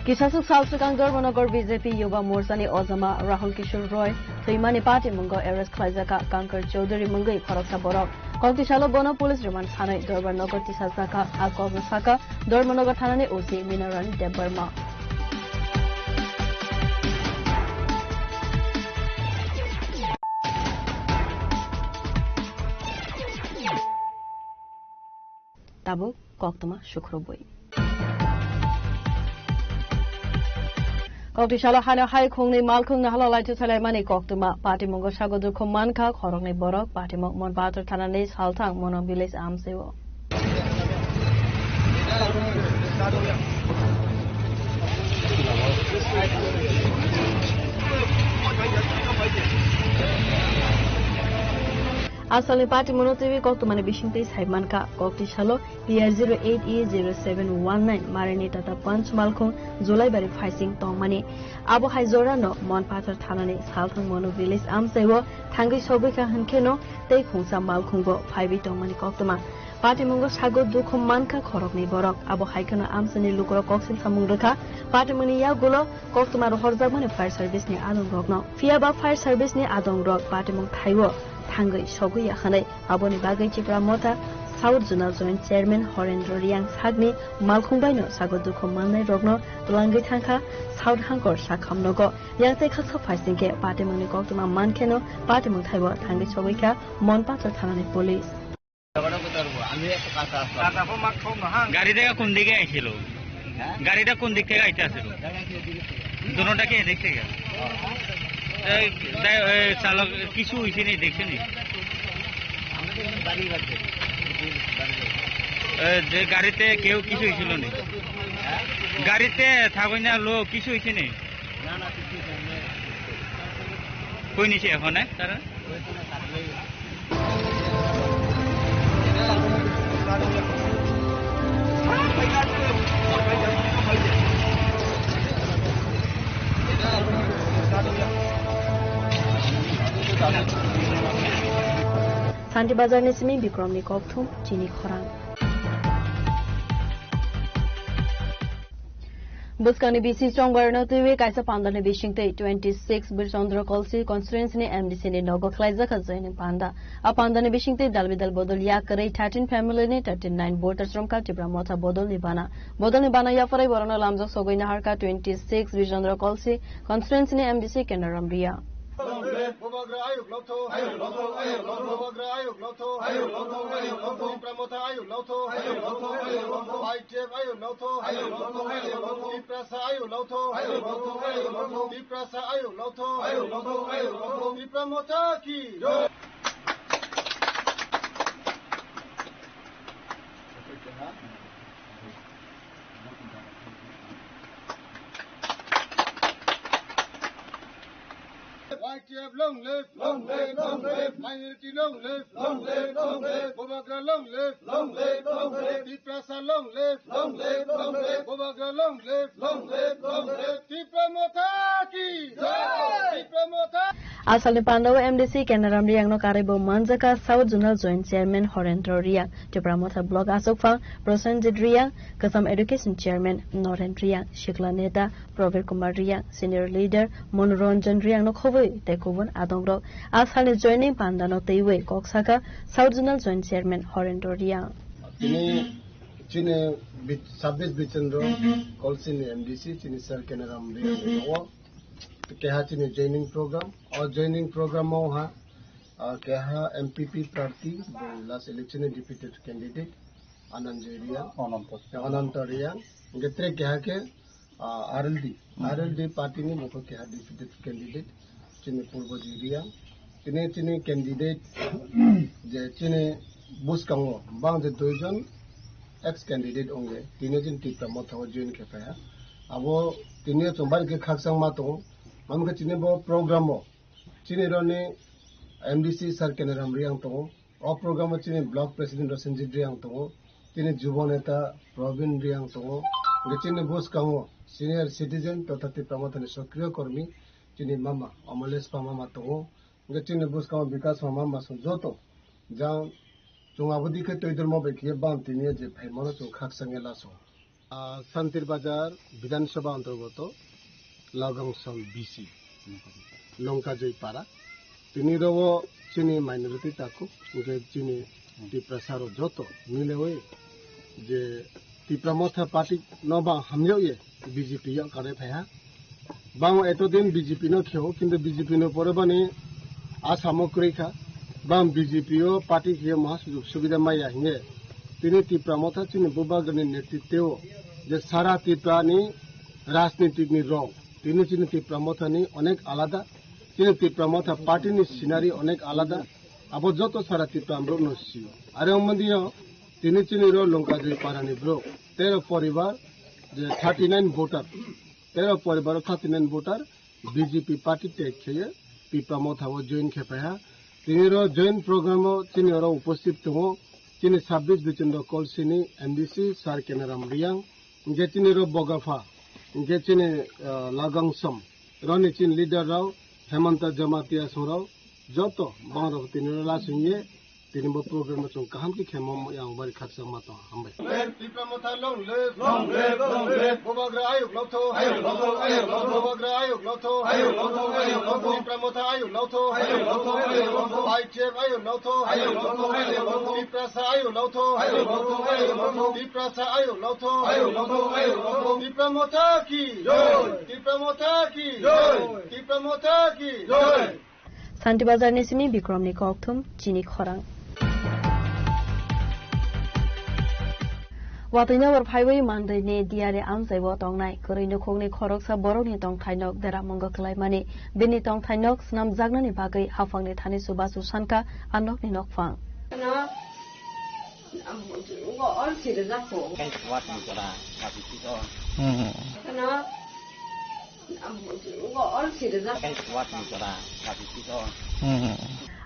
Kisasuk sal swkang Dharmanagar B J P Yuba Morcha ni ojama Rahul Kishore Roy thwimani patimungo arrest khlaijakha Kankar Chowdhury mungwi khoroksa borok. Kokti salo bono police remand sanwi Dorbar Nagar tisajakha. A kokno sakha Dharmanagar thanani O C Minarani Debbarma. Tabuk koktwma sukrubwi. Kokti salo haino hai khungni malkhung nahalo laithu selaimani koktwma. Patimungo sago dukhu mankha khoroknwi borok. Patimung Monpathar thanani salthang Mono village amchio. Asalni party mono twiwi koktwmani bisingtwi sai mankha, kokti salo P R zero eight E zero seven one nine marini Tata Punch malkhung Julaibari phaising tongmani. Abo hai jorano Monpathar thanani salthang Mono village amchaio thangwi sogwi kha hwnkheno tei khungsa malkhungbo phaiwi tongmani koktwma. Patimungo sago dukhu mankha khoroknwi borok. Abo hai kheno amchaini lukurok koksil samung rwkha. Patimungni yagulo koktwma rohorjakmani fire service ni adongrokno. Phiyaba fire service ni adongrok patimung thaio thangwi sogwi ya hwnwi. Aboni bagwi Tipra Motha South Zonal Joint Chairman Horendra Riang sakni malkhung baino sago dukhu mannairokno twlangwi thangkha South Hangkor sakhamnogo. Yang tei khaksa phaisingkhe patimungni koktwma mankheno patimung thaio thangwi sogwi kha Monpathar thanani police. গাড়িটা কোন দিকে আইছিল? গাড়িটা কোন দিক থেকে আইতে আসছিল? দুটোটা কি এদিক থেকে? এই, দে-, এই, চালক কিছু হইছে নি, দেখছে নি? এ, যে গাড়িতে কেউ কিছু হইছিল নি? গাড়িতে থাকই না লোক কিছু হইছে নি? কই নিছে এখন, এ, তারা? Santi Bazar ni simi Bikrom ni kokthum chini khorang. Bwskangni bisi chongbarno twiwi kaisa pandani bisingtwi twenty six Birchandra Kolsi constituency ni M D C ni nogo khlaijak joining panda. A pandani bisingtwi dal bidal bodol yakarwi thirteen family ni thirty nine voters romkha Tipra Motha bodolni bana. Bodolni bana yapharwi borokno lamjak sogwi naharkha twenty six Birchandra Kolsi constituency ni M D C Kenaram Ria. Long live! Bubagra ayuk lotho! Ayuk lotho! Ayuk lotho! Bubagra ayuk lotho! Ayuk lotho! Ayuk lotho! Tipra Motha ayuk lotho! Ayuk lotho! Ayuk lotho! Y T F ayuk lotho! Ayuk lotho! Ayuk lotho! Tiprasa ayuk lotho! Ayuk lotho! Ayuk lotho! Tiprasa ayuk lotho! Ayuk lotho! Ayuk lotho! Tipra Motha ki jai! Y T F long live! Long live! Long live! Minority long live! Long live! Long live! Bubagra long live! Long live! Long live! Tiprasa long live! Long live! Long live! Bubagra long live! Long live! Long live! Tipra Motha ki jai! Tipra Motha. Asalni pandao M D C Kenaram Riang no karwi bo manjaka South Zonal Joint Chairman Horendra Riang, Tipra Motha Block Asokphang Prosenjit Riang, Kasam Education Chairman Noren Riang, Sikla Neta Probir Kumar Riang, Senior Leader Manoranjan Riang no khobwi tei kubun adongrok. Asalni joining pandano twiwi kok saka South Zonal Joint Chairman Horendra Riang. Tini chini bit-, sabbish Bichendra Kolsi ni M D C chini Sir Kenaram Riang ni nogo. Keha chini joining program. O joining program o ha, ah, keha M P P prarthi, last election ni deputy candidate, Ananjoy Riang. Ananta. Ananta Riang. Hingke tre keha ke, ah, R L D. Hmm. R L D party ni mokho keha deputy candidate, chini Purbo Jiria. Tini chini candidate, je chini bwskango bang je duijon ex candidate ongye, tini chini Tipra Motha o join khe phaiha. Abo tini chwng bari khe khakchangma tongo. Mamkhe chini bo program o chini roni M D C Sir Kenaram Riang tongo. O program o chini block president Rasenjit Riang tongo. Chini jubo neta Probin Riang tongo. Hingke chini bwskango senior citizen totha Tipra Mothani sokriyo kormi chini mama Amalesh Pa mama tongo. Hingke chini bwskango Bikas Pa mama song joto jang chwng abo dikhe twi dormo bai khe bang tini je phaimano chwng khakchangya laso. Ah, Santir Bazar Bidhan Sabha antargoto Lagangsam B C, Longkajoi Para. Tini rogo chini minority takhuk, hingke chini Tiprasa rok joto milewi je Tipra Motha Party no bang hamyakye B J P yok kare phaiha. Bang eto din B J P no kheo, kintu B J P no pore bani asamo kwrwi kha. Bang B J P o party kheo maha sujug subida maya hinge. Tini Tipra Motha chini Bubagrani netritwo je sara Tripura ni rajnitik ni rong. Tini chini Tipra Motha ni onek alada. Chini Tipra Motha party ni scenery onek alada. Abo joto sara Tripura borok no sio. Are omondio tini chini ro Longkajoi Para ni borok. Tero poribar je thirty nine voter. Tero poribar o thirty nine voter B J P party tag kheye Tipra Motha o join khe phaiha. Tini ro join program o chini oro upasthit tongo chini sabbish Bichendra Kolsini M D C Sir Kenaram Riang, hingke chini ro Bogapha, hingke chini, ah, Lagangsam roni chini leader rao Hemanta Jamatia song rao joto bang rok tini ro lasingye. Tini bo program no chwng kaham khe khemo yang bari khakchangma tong. Hambai. Tipra Motha long live. Long live, long live. Bubagra ayuk lotho. Ayuk lotho, ayuk lotho. Bubagra ayuk lotho. Ayuk lotho, ayuk lotho. Tipra Motha ayuk lotho. Ayuk lotho, ayuk lotho. Y T F ayuk lotho. Ayuk lotho, ayuk lotho. Tiprasa ayuk lotho. Ayuk lotho, ayuk lotho. Tiprasa ayuk lotho. Ayuk lotho, ayuk lotho. Tipra Motha ki jai. Tipra Motha ki jai. Tipra Motha ki jai. Santi Bazar ni simi Bikrom ni kokthum chini khorang. Watwi nokbar phaiwi mandwi ni diyari amchai o tongnai kwrwi nukhung ni khoroksa borok ni tongthai nok dera mungo kwlai mani. Bini tongthai nok swnamjaknani bagwi haphang ni thani chubachu sankha a nok ni nokphang. Ano, am, o, ol sida jako. Kai kuat ni kora, tapi sito. Hmm. Ano,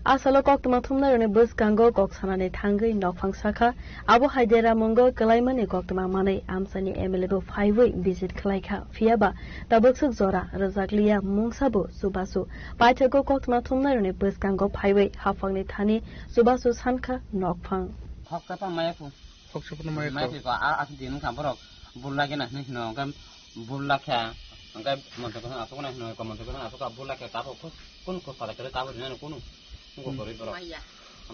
Asalo koktwma thumnairokni bwskango kok sanani thangwi nokphang sakha. Abo hai dera mungo kwlaimani koktwma manwi amchaini M L A bo phaiwi visit khlaikha. Phiyaba tabuk swk jora rwjakliya mungsa bo chubachu. Paithago koktwma thumnairokni bwskango phaiwi haphangni thani chubachu sankha nokphang. Hoksa pa maya phu. Hoksa pa maya phu. Maya phu ko a, a, din ka borok bul lagi na hino hino. Bul lakha, hingke montri kothon asuk nai hwnwi, montri kothon asuk ka bul lakha, tabuk kun kok pada kere tabuk rinani kunu. Hingke Hmm. Koroi borok. Maya.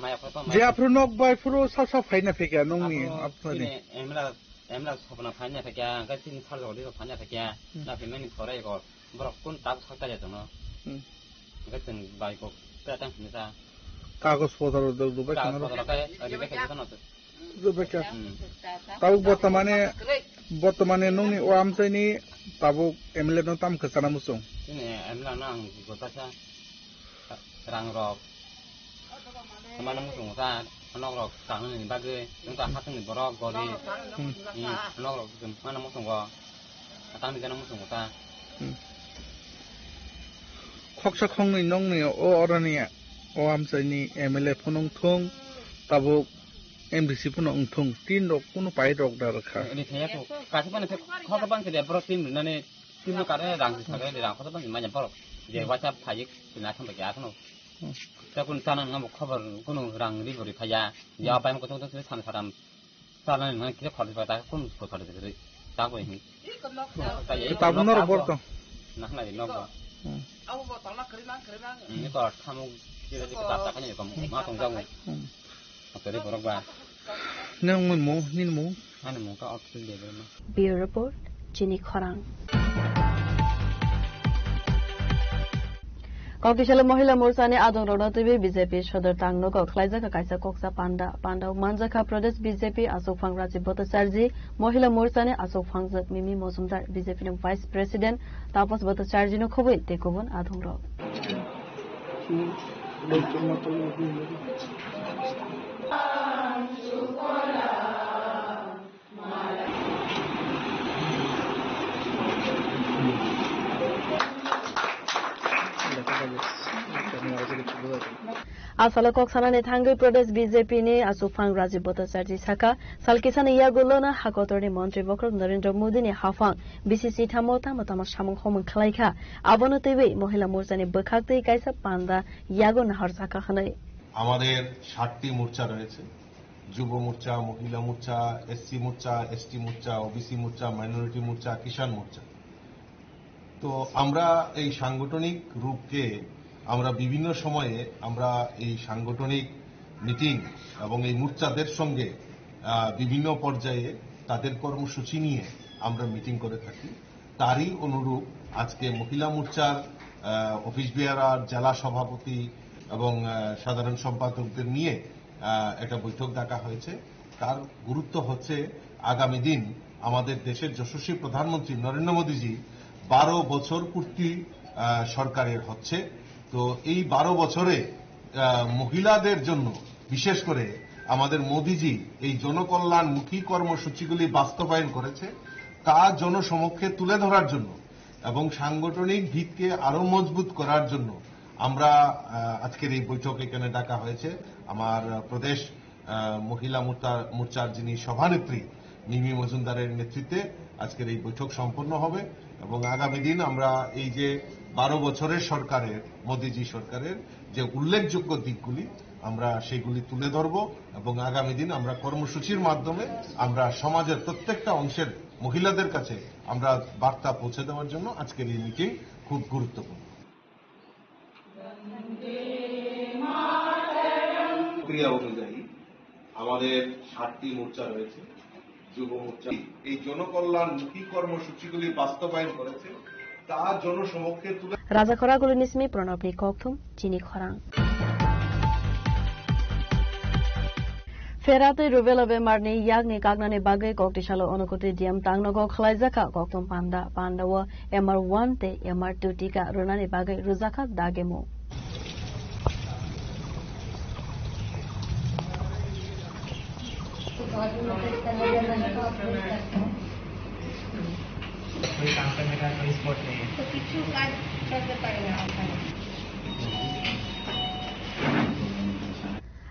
Maya khe to Je maya. Aphuru nok bai phuru sal sal phaina phikya nongni Aphuru aphani. Chini M L A, M L A sopna phaina phikya, hingke chini sarjok di phaina phikya, Hmm. na phimani thorai ko, borok kun tabuk sakta ya tongno. Hmm. Hingke chwng bai kok ta tang phini ta. Kagoj potor rok rwbai Kagoj khwna rw. Potor rok khe rwbai khe jotono. Rwbai kha. Hmm. Tabuk bortomane, bortomane nongni o amchaini tabuk M L A no tam kwchana muchung. Chini M L A no ang gotha kha rang rok. Kwmana muchung ta, nok rok tangni bagwi, wngkha hasongni borok, gorib. Hmm. Hmm, nok rok kwmana muchungo. Atang ni gana muchungo ta. Hmm. Khoksa khongnwi nongni o oroni o amchaini M L A phunung thung, tabuk M D C phunung thung, tin rok kunu pai rok da rwkha. Ni thaya ko, kasi pani thek, khoksa bang kede borok tin nani, tin no kare rang sakre de rang khoksa bang manya borok. Je Hmm. WhatsApp phayik, tin atham bagi akhno. Hmm. Ta kun chana ngam khobor kunu rang ri bori phaya. Ya Hmm. pai mo koto koto san saram. Salani nang kisa khordi pai ta kun ko khordi kiri. Ta ko hin. Ta ye Tabuk norok bor tong. Nah, nah, nok ba. Hmm. Ini ko thamu kiri kiri ta ta kan ko ma tong jago. Hmm. Atari borok ba. Nang mun mo, nin mo. Ani mo ka oxygen de ma. Bureau Report, Chini Khorang. Kokisalo Mohila Morchani adongrokno twiwi B J P sodor tangnogo khlaijak kaisa koksa panda. Pandao manjakha Pradesh B J P achukphang Rajiv Bhattacharjee, Mohila Morchani achukphangjak Mimi Mojumdar, B J P ni Vice President Tapas Bhattacharjeeno khobwi tei kubun adongrok. Asalo kok sanani thangwi Pradesh B J P ni achukphang Rajiv Bhattacharjee sakha, sal kisani yagulono hakotorni montri bokhorok Narendra Modi ni haphang B C C thamo tamo tamo samung homung khlaikha. Abono twiwi Mohila Morchani bwkhaktwi kaisa panda yago nahorjakha hwnwi. আমাদের সাতটি মোর্চা রয়েছে। যুব মোর্চা, মহিলা মোর্চা, এসসি মোর্চা, এসটি মোর্চা, ওবিসি মোর্চা, মাইনরিটি মোর্চা, কিষাণ মোর্চা। তো আমরা এই সাংগঠনিক রূপকে আমরা বিভিন্ন সময়ে আমরা এই সাংগঠনিক মিটিং এবং এই মোর্চাদের সঙ্গে, আহ, বিভিন্ন পর্যায়ে তাদের কর্মসূচি নিয়ে আমরা মিটিং করে থাকি। তারই অনুরূপ আজকে মহিলা মোর্চার, আহ, অফিস বেয়ারার, জেলা সভাপতি এবং, আহ, সাধারণ সম্পাদকদের নিয়ে, আহ, একটা বৈঠক ডাকা হয়েছে। তার গুরুত্ব হচ্ছে আগামী দিন আমাদের দেশের যশস্বী প্রধানমন্ত্রী নরেন্দ্র মোদীজি বারো বছর পূর্তি, আহ, সরকারের হচ্ছে। তো এই বারো বছরে, আহ, মহিলাদের জন্য বিশেষ করে আমাদের মোদীজি এই জনকল্যাণমুখী কর্মসূচিগুলি বাস্তবায়ন করেছে, তা জনসমক্ষে তুলে ধরার জন্য এবং সাংগঠনিক ভিতকে আরো মজবুত করার জন্য আমরা, আহ, আজকের এই বৈঠক এখানে ডাকা হয়েছে। আমার, আহ, প্রদেশ, আহ, মহিলা মোর্চা-, মোর্চার যিনি সভানেত্রী মিমি মজুমদারের নেতৃত্বে আজকের এই বৈঠক সম্পন্ন হবে এবং আগামী দিন আমরা এই যে বারো বছরের সরকারের, মোদিজি সরকারের যে উল্লেখযোগ্য দিকগুলি, আমরা সেগুলি তুলে ধরব এবং আগামী দিন আমরা কর্মসূচির মাধ্যমে আমরা সমাজের প্রত্যেকটা অংশের মহিলাদের কাছে আমরা বার্তা পৌঁছে দেওয়ার জন্য আজকের এই মিটিং খুব গুরুত্বপূর্ণ। প্রক্রিয়া অনুযায়ী আমাদের সাতটি মোর্চা রয়েছে। যুব মোর্চা এই জনকল্যাণমুখী কর্মসূচিগুলি বাস্তবায়ন করেছে, তা জনসমক্ষে তুলে Raja Khoraguluni simi Pranabni kokthum, Chini Khorang. Phera tei rubella bemarni yakni kaknani bagwi koktisalo Unakoti D M tangnogo khlaijakha kokthum panda. Pandao M R one tei M R two tika rwnani bagwi rwjakha dagimung.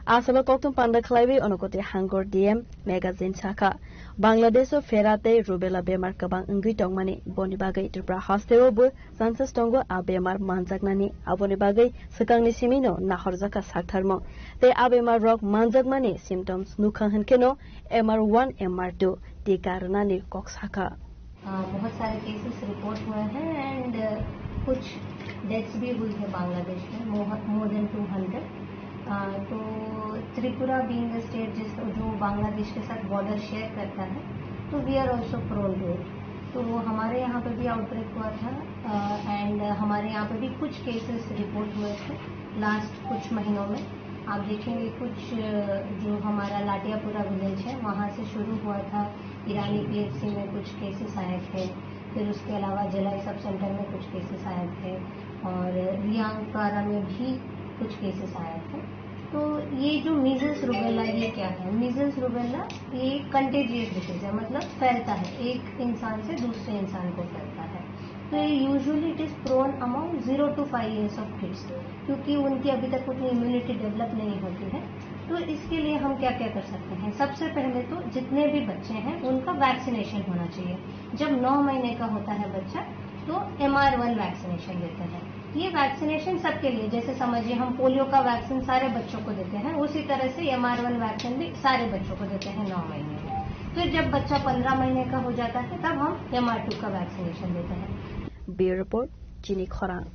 Asalo kokthum panda khlaiwi Unakoti Hangor D M magazine sakha, Bangladesh o phera tei rubella bemar kwbang wngwi tongmani, boni bagwi Tripura hasteo bo chances tongo a bemar manjaknani. Aboni bagwi swkangni simino nahorjakha saktharmung tei a bemar rok manjakmani symptoms nukha hwnkheno M R one, M R two tika rwnani kok sakha. अ, बहुत सारे cases report हुए हैं एंड कुछ डेथ्स भी हुई है बांग्लादेश में, more than two hundred. तो त्रिपुरा बीइंग अ स्टेट, जिस जो बांग्लादेश के साथ बॉर्डर शेयर करता है, तो we are also prone to it. तो वो हमारे यहाँ पे भी आउटब्रेक हुआ था एंड हमारे यहाँ पे भी कुछ केसेस रिपोर्ट हुए थे लास्ट कुछ महीनों में। आप देखेंगे, कुछ अ, जो हमारा लाटियापुरा विलेज है, वहाँ से शुरू हुआ था। ईरानी पीएचसी में कुछ केसेस आए थे, फिर उसके अलावा जलाई सब सेंटर में कुछ केसेस आए थे और रियांगपारा में भी कुछ केसेस आए थे। तो ये जो मीजल्स रूबेला, ये क्या है? मीजल्स रूबेला ये कंटेजियस डिजीज है, मतलब फैलता है, एक इंसान से दूसरे इंसान को फैलता है। तो ये usually it is prone among zero to five years of kids, क्योंकि उनकी अभी तक उतनी इम्यूनिटी डेवलप नहीं होती है। तो इसके लिए हम क्या क्या कर सकते हैं? सबसे पहले तो जितने भी बच्चे हैं, उनका वैक्सीनेशन होना चाहिए। जब नौ महीने का होता है बच्चा, तो एम आर वन वैक्सीनेशन देते हैं। ये वैक्सीनेशन सबके लिए, जैसे समझिए हम पोलियो का वैक्सीन सारे बच्चों को देते हैं, उसी तरह से एम आर वन वैक्सीन भी सारे बच्चों को देते हैं नौ महीने में। फिर जब बच्चा पन्द्रह महीने का हो जाता है, तब हम एम आर टू का वैक्सीनेशन देते हैं। Bureau Report, Chini Khorang.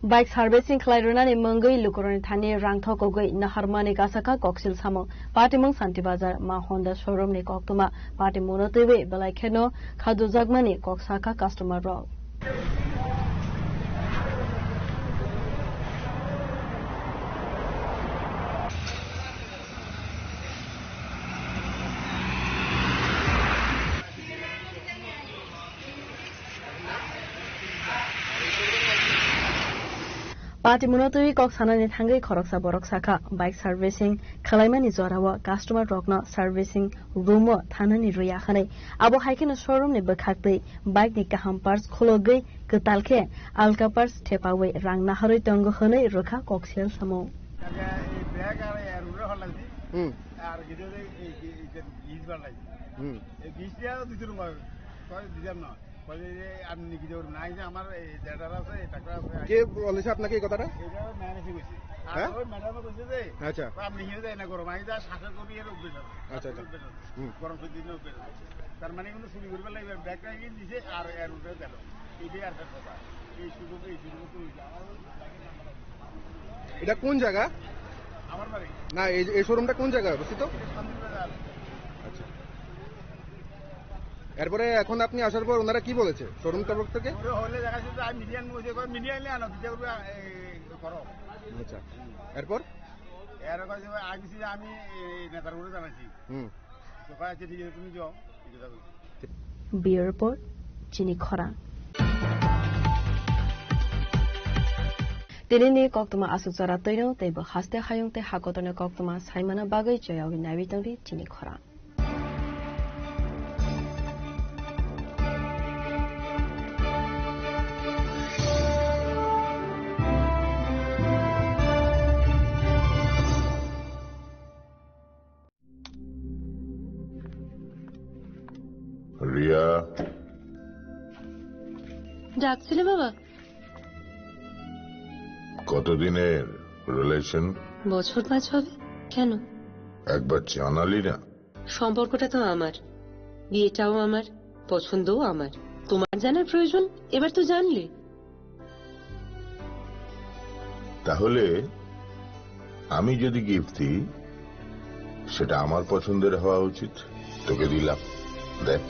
Bike servicing khlai rwnani mungwi lukurokni thani rang thokogwi naharmani kasakha koksil samung. Patimung Santi Bazar, Ma Honda showroom ni koktwma patimungno twiwi belai kheno khajujakmani kok sakha customer rok. Patimungno twiwi kok sanani thangwi khoroksa borok sakha, bike servicing khwlaimani jorao customer rokno servicing room o thanani rwya hwnwi. Abo hai kheno showroom ni bwkhak twi bike ni kaham parts khulogwi kwtal khe alka parts thepawi rang naharwi tongo hwnwi rwkha kok sel samung. এই ব্রেক আর এর উপরে হল্লা দিছি। হুম। আর গিজে এই, এই, এই যে গিজ বাড়াই। হুম। এই গিজটা দুই রকম হয়। ছয় ডিজাইন নয়। কয় যে, "আপনি কি জোর নাই যে আমার এই জেডার আছে, এই ট্রাক্টর আছে?" কে বলেছে আপনাকে এই কথাটা? এটা ওই ম্যানেজার কইছে। আর হ্যাঁ? ওই ম্যাডামও কইছে যে, আচ্ছা। "আপনি হিরো যায় না গরম, আমি যা শ্বাসের কবি এর অভ্যেস আছে।" আচ্ছা, আচ্ছা। অভ্যেস আছে। হুম। গরম সর্দি দিনে অভ্যেস আছে। তার মানে কিন্তু চুরি করবার লাগবে, ব্যাগটা এগিয়ে দিছে আর এর উপরে গেল। এটাই আর একটা কথা। এই সুযোগে, এই সুযোগে তো হইছে। আমার ওই এটা কোন জায়গা? আমার বাড়ি। না, এই, এই শোরুমটা কোন জায়গায় অবস্থিত? এটা শান্তিবাজার। আচ্ছা। এরপরে এখন আপনি আসার পর ওনারা কি বলেছে শোরুম তরফ থেকে? ওরা হলে দেখা যাচ্ছে যে আমি মিডিয়া নিয়ে বসে, কয় মিডিয়া নিয়ে আনো, বিচার করবে, এ, করো। আচ্ছা, এরপর? এর কয় যে আমি, আমি এই নেতার উপরে জানাইছি। হুম। তো কয়, "আচ্ছা, ঠিক আছে, তুমি যাও।" এই কথা বলছে। Bureau Report, Chini Khorang. Tinini koktwma aswk jora twino teibo haste hayung tei hakotorni koktwma saimano bagwi choyawi naiwi tongdi Chini Khorang. Riya. ডাকছিলে বাবা? কতদিনের রিলেশন? বছর পাঁচ হবে। কেন? একবার জানালি না। সম্পর্কটা তো আমার, বিয়েটাও আমার, পছন্দও আমার। তোমার জানার প্রয়োজন, এবার তো জানলে। তাহলে আমি যদি গিফট দিই, সেটা আমার পছন্দের হওয়া উচিত। তোকে দিলাম, দেখ।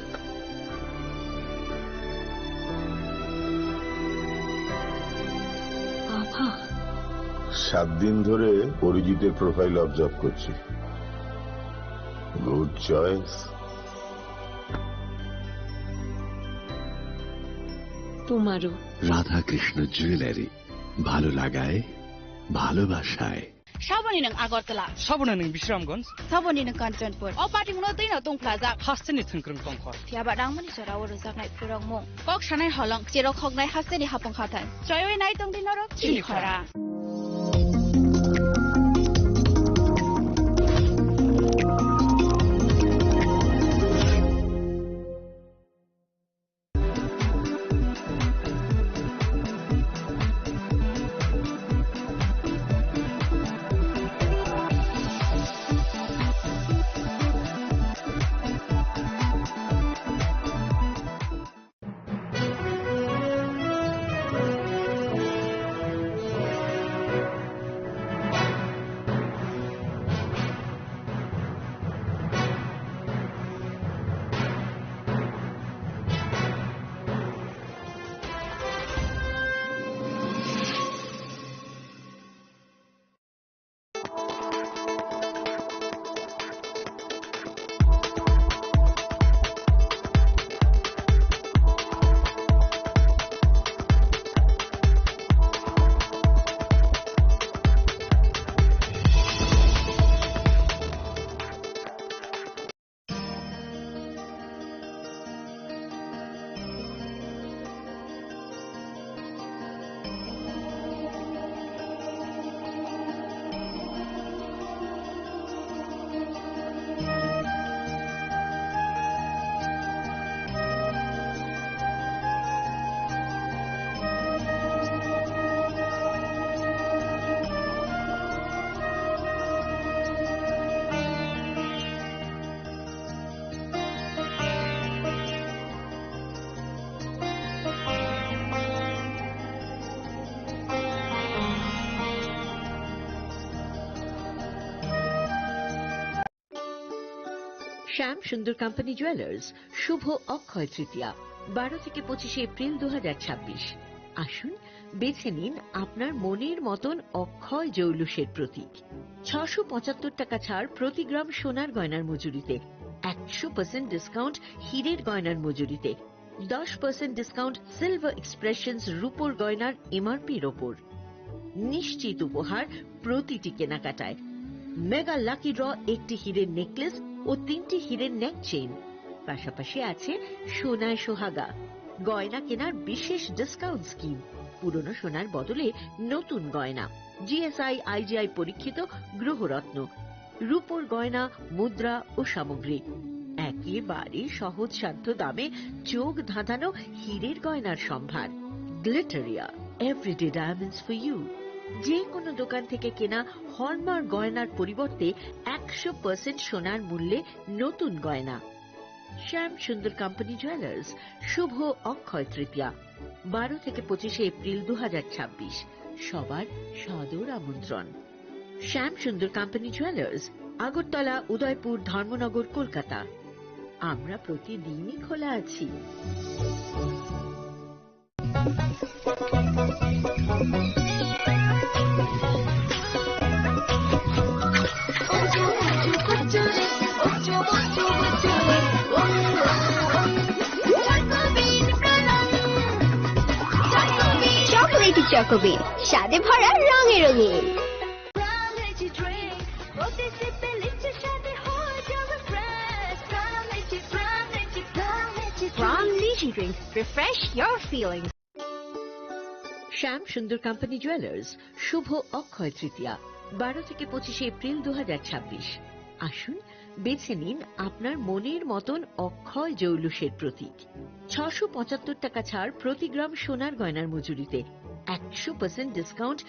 বাবা। সাত দিন ধরে অরিজিতের প্রোফাইল অবজার্ভ করছি। Good choice. তোমারও। রাধাকৃষ্ণ জুয়েলারি, ভালো লাগায়, ভালোবাসায়। Saboni nwng Agartala. Saboni nwng Bisramganj. Saboni nwng Kanchanpur. O patimungno twino tungphlajak. Hasteni thwngkwrwng tongkhor. Phiyaba rangmani jorao rwjaknai phurokmung. Kok sanai holong, cherok hoknai hasteni hapung hathai. Choiwi nai tongdi norok. Chini Chini khorang. Khorang. শ্যাম সুন্দর company jewellers, শুভ অক্ষয় তৃতীয়া, বারো থেকে পঁচিশে এপ্রিল দু হাজার ছাব্বিশ। আসুন, বেছে নিন আপনার মনের মতন অক্ষয় জৌলুসের প্রতীক। ছশো পঁচাত্তর টাকা ছাড় প্রতি গ্রাম সোনার গয়নার মজুরিতে, একশো পার্সেন্ট ডিসকাউন্ট হীরের গয়নার মজুরিতে, দশ পার্সেন্ট ডিসকাউন্ট সিলভার এক্সপ্রেশনস রূপোর গয়নার এমআরপির ওপর। নিশ্চিত উপহার প্রতিটি কেনাকাটায়। মেগা লাকি ড্র, একটি হীরের নেকলেস ও তিনটি হীরের নেক চেইন। পাশাপাশি আছে সোনায় সোহাগা, গয়না কেনার বিশেষ ডিসকাউন্ট স্কিম, পুরনো সোনার বদলে নতুন গয়না, জিএসআই আইজিআই পরীক্ষিত গ্রহরত্ন, রূপোর গয়না, মুদ্রা ও সামগ্রী। একেবারে সহজসাধ্য দামে চোখ ধাঁধানো হীরের গয়নার সম্ভার। Glitteria, everyday diamonds for you. যে কোনো দোকান থেকে কেনা হলমার্ক গয়নার পরিবর্তে একশো পার্সেন্ট সোনার মূল্যে নতুন গয়না। শ্যাম সুন্দর কোম্পানি জুয়েলার্স, শুভ অক্ষয় তৃতীয়া, বারো থেকে পঁচিশে এপ্রিল দু হাজার ছাব্বিশ। সবার সাদর আমন্ত্রণ। শ্যাম সুন্দর কোম্পানি জুয়েলার্স, আগরতলা, উদয়পুর, ধর্মনগর, কলকাতা। আমরা প্রতিদিনই খোলা আছি। চকোলেটি চকোবিন, স্বাদে ভরা, রঙে রঙিন। From Litchi Drink, refresh your feelings. শ্যাম সুন্দর কোম্পানি জুয়েলার্স, শুভ অক্ষয় তৃতীয়া, বারো থেকে পঁচিশে এপ্রিল দু হাজার ছাব্বিশ। আসুন, বেছে নিন আপনার মনের মতন অক্ষয় জৌলুসের প্রতীক। ছশো পঁচাত্তর টাকা ছাড় প্রতি গ্রাম সোনার গয়নার মজুরিতে, একশো পার্সেন্ট ডিসকাউন্ট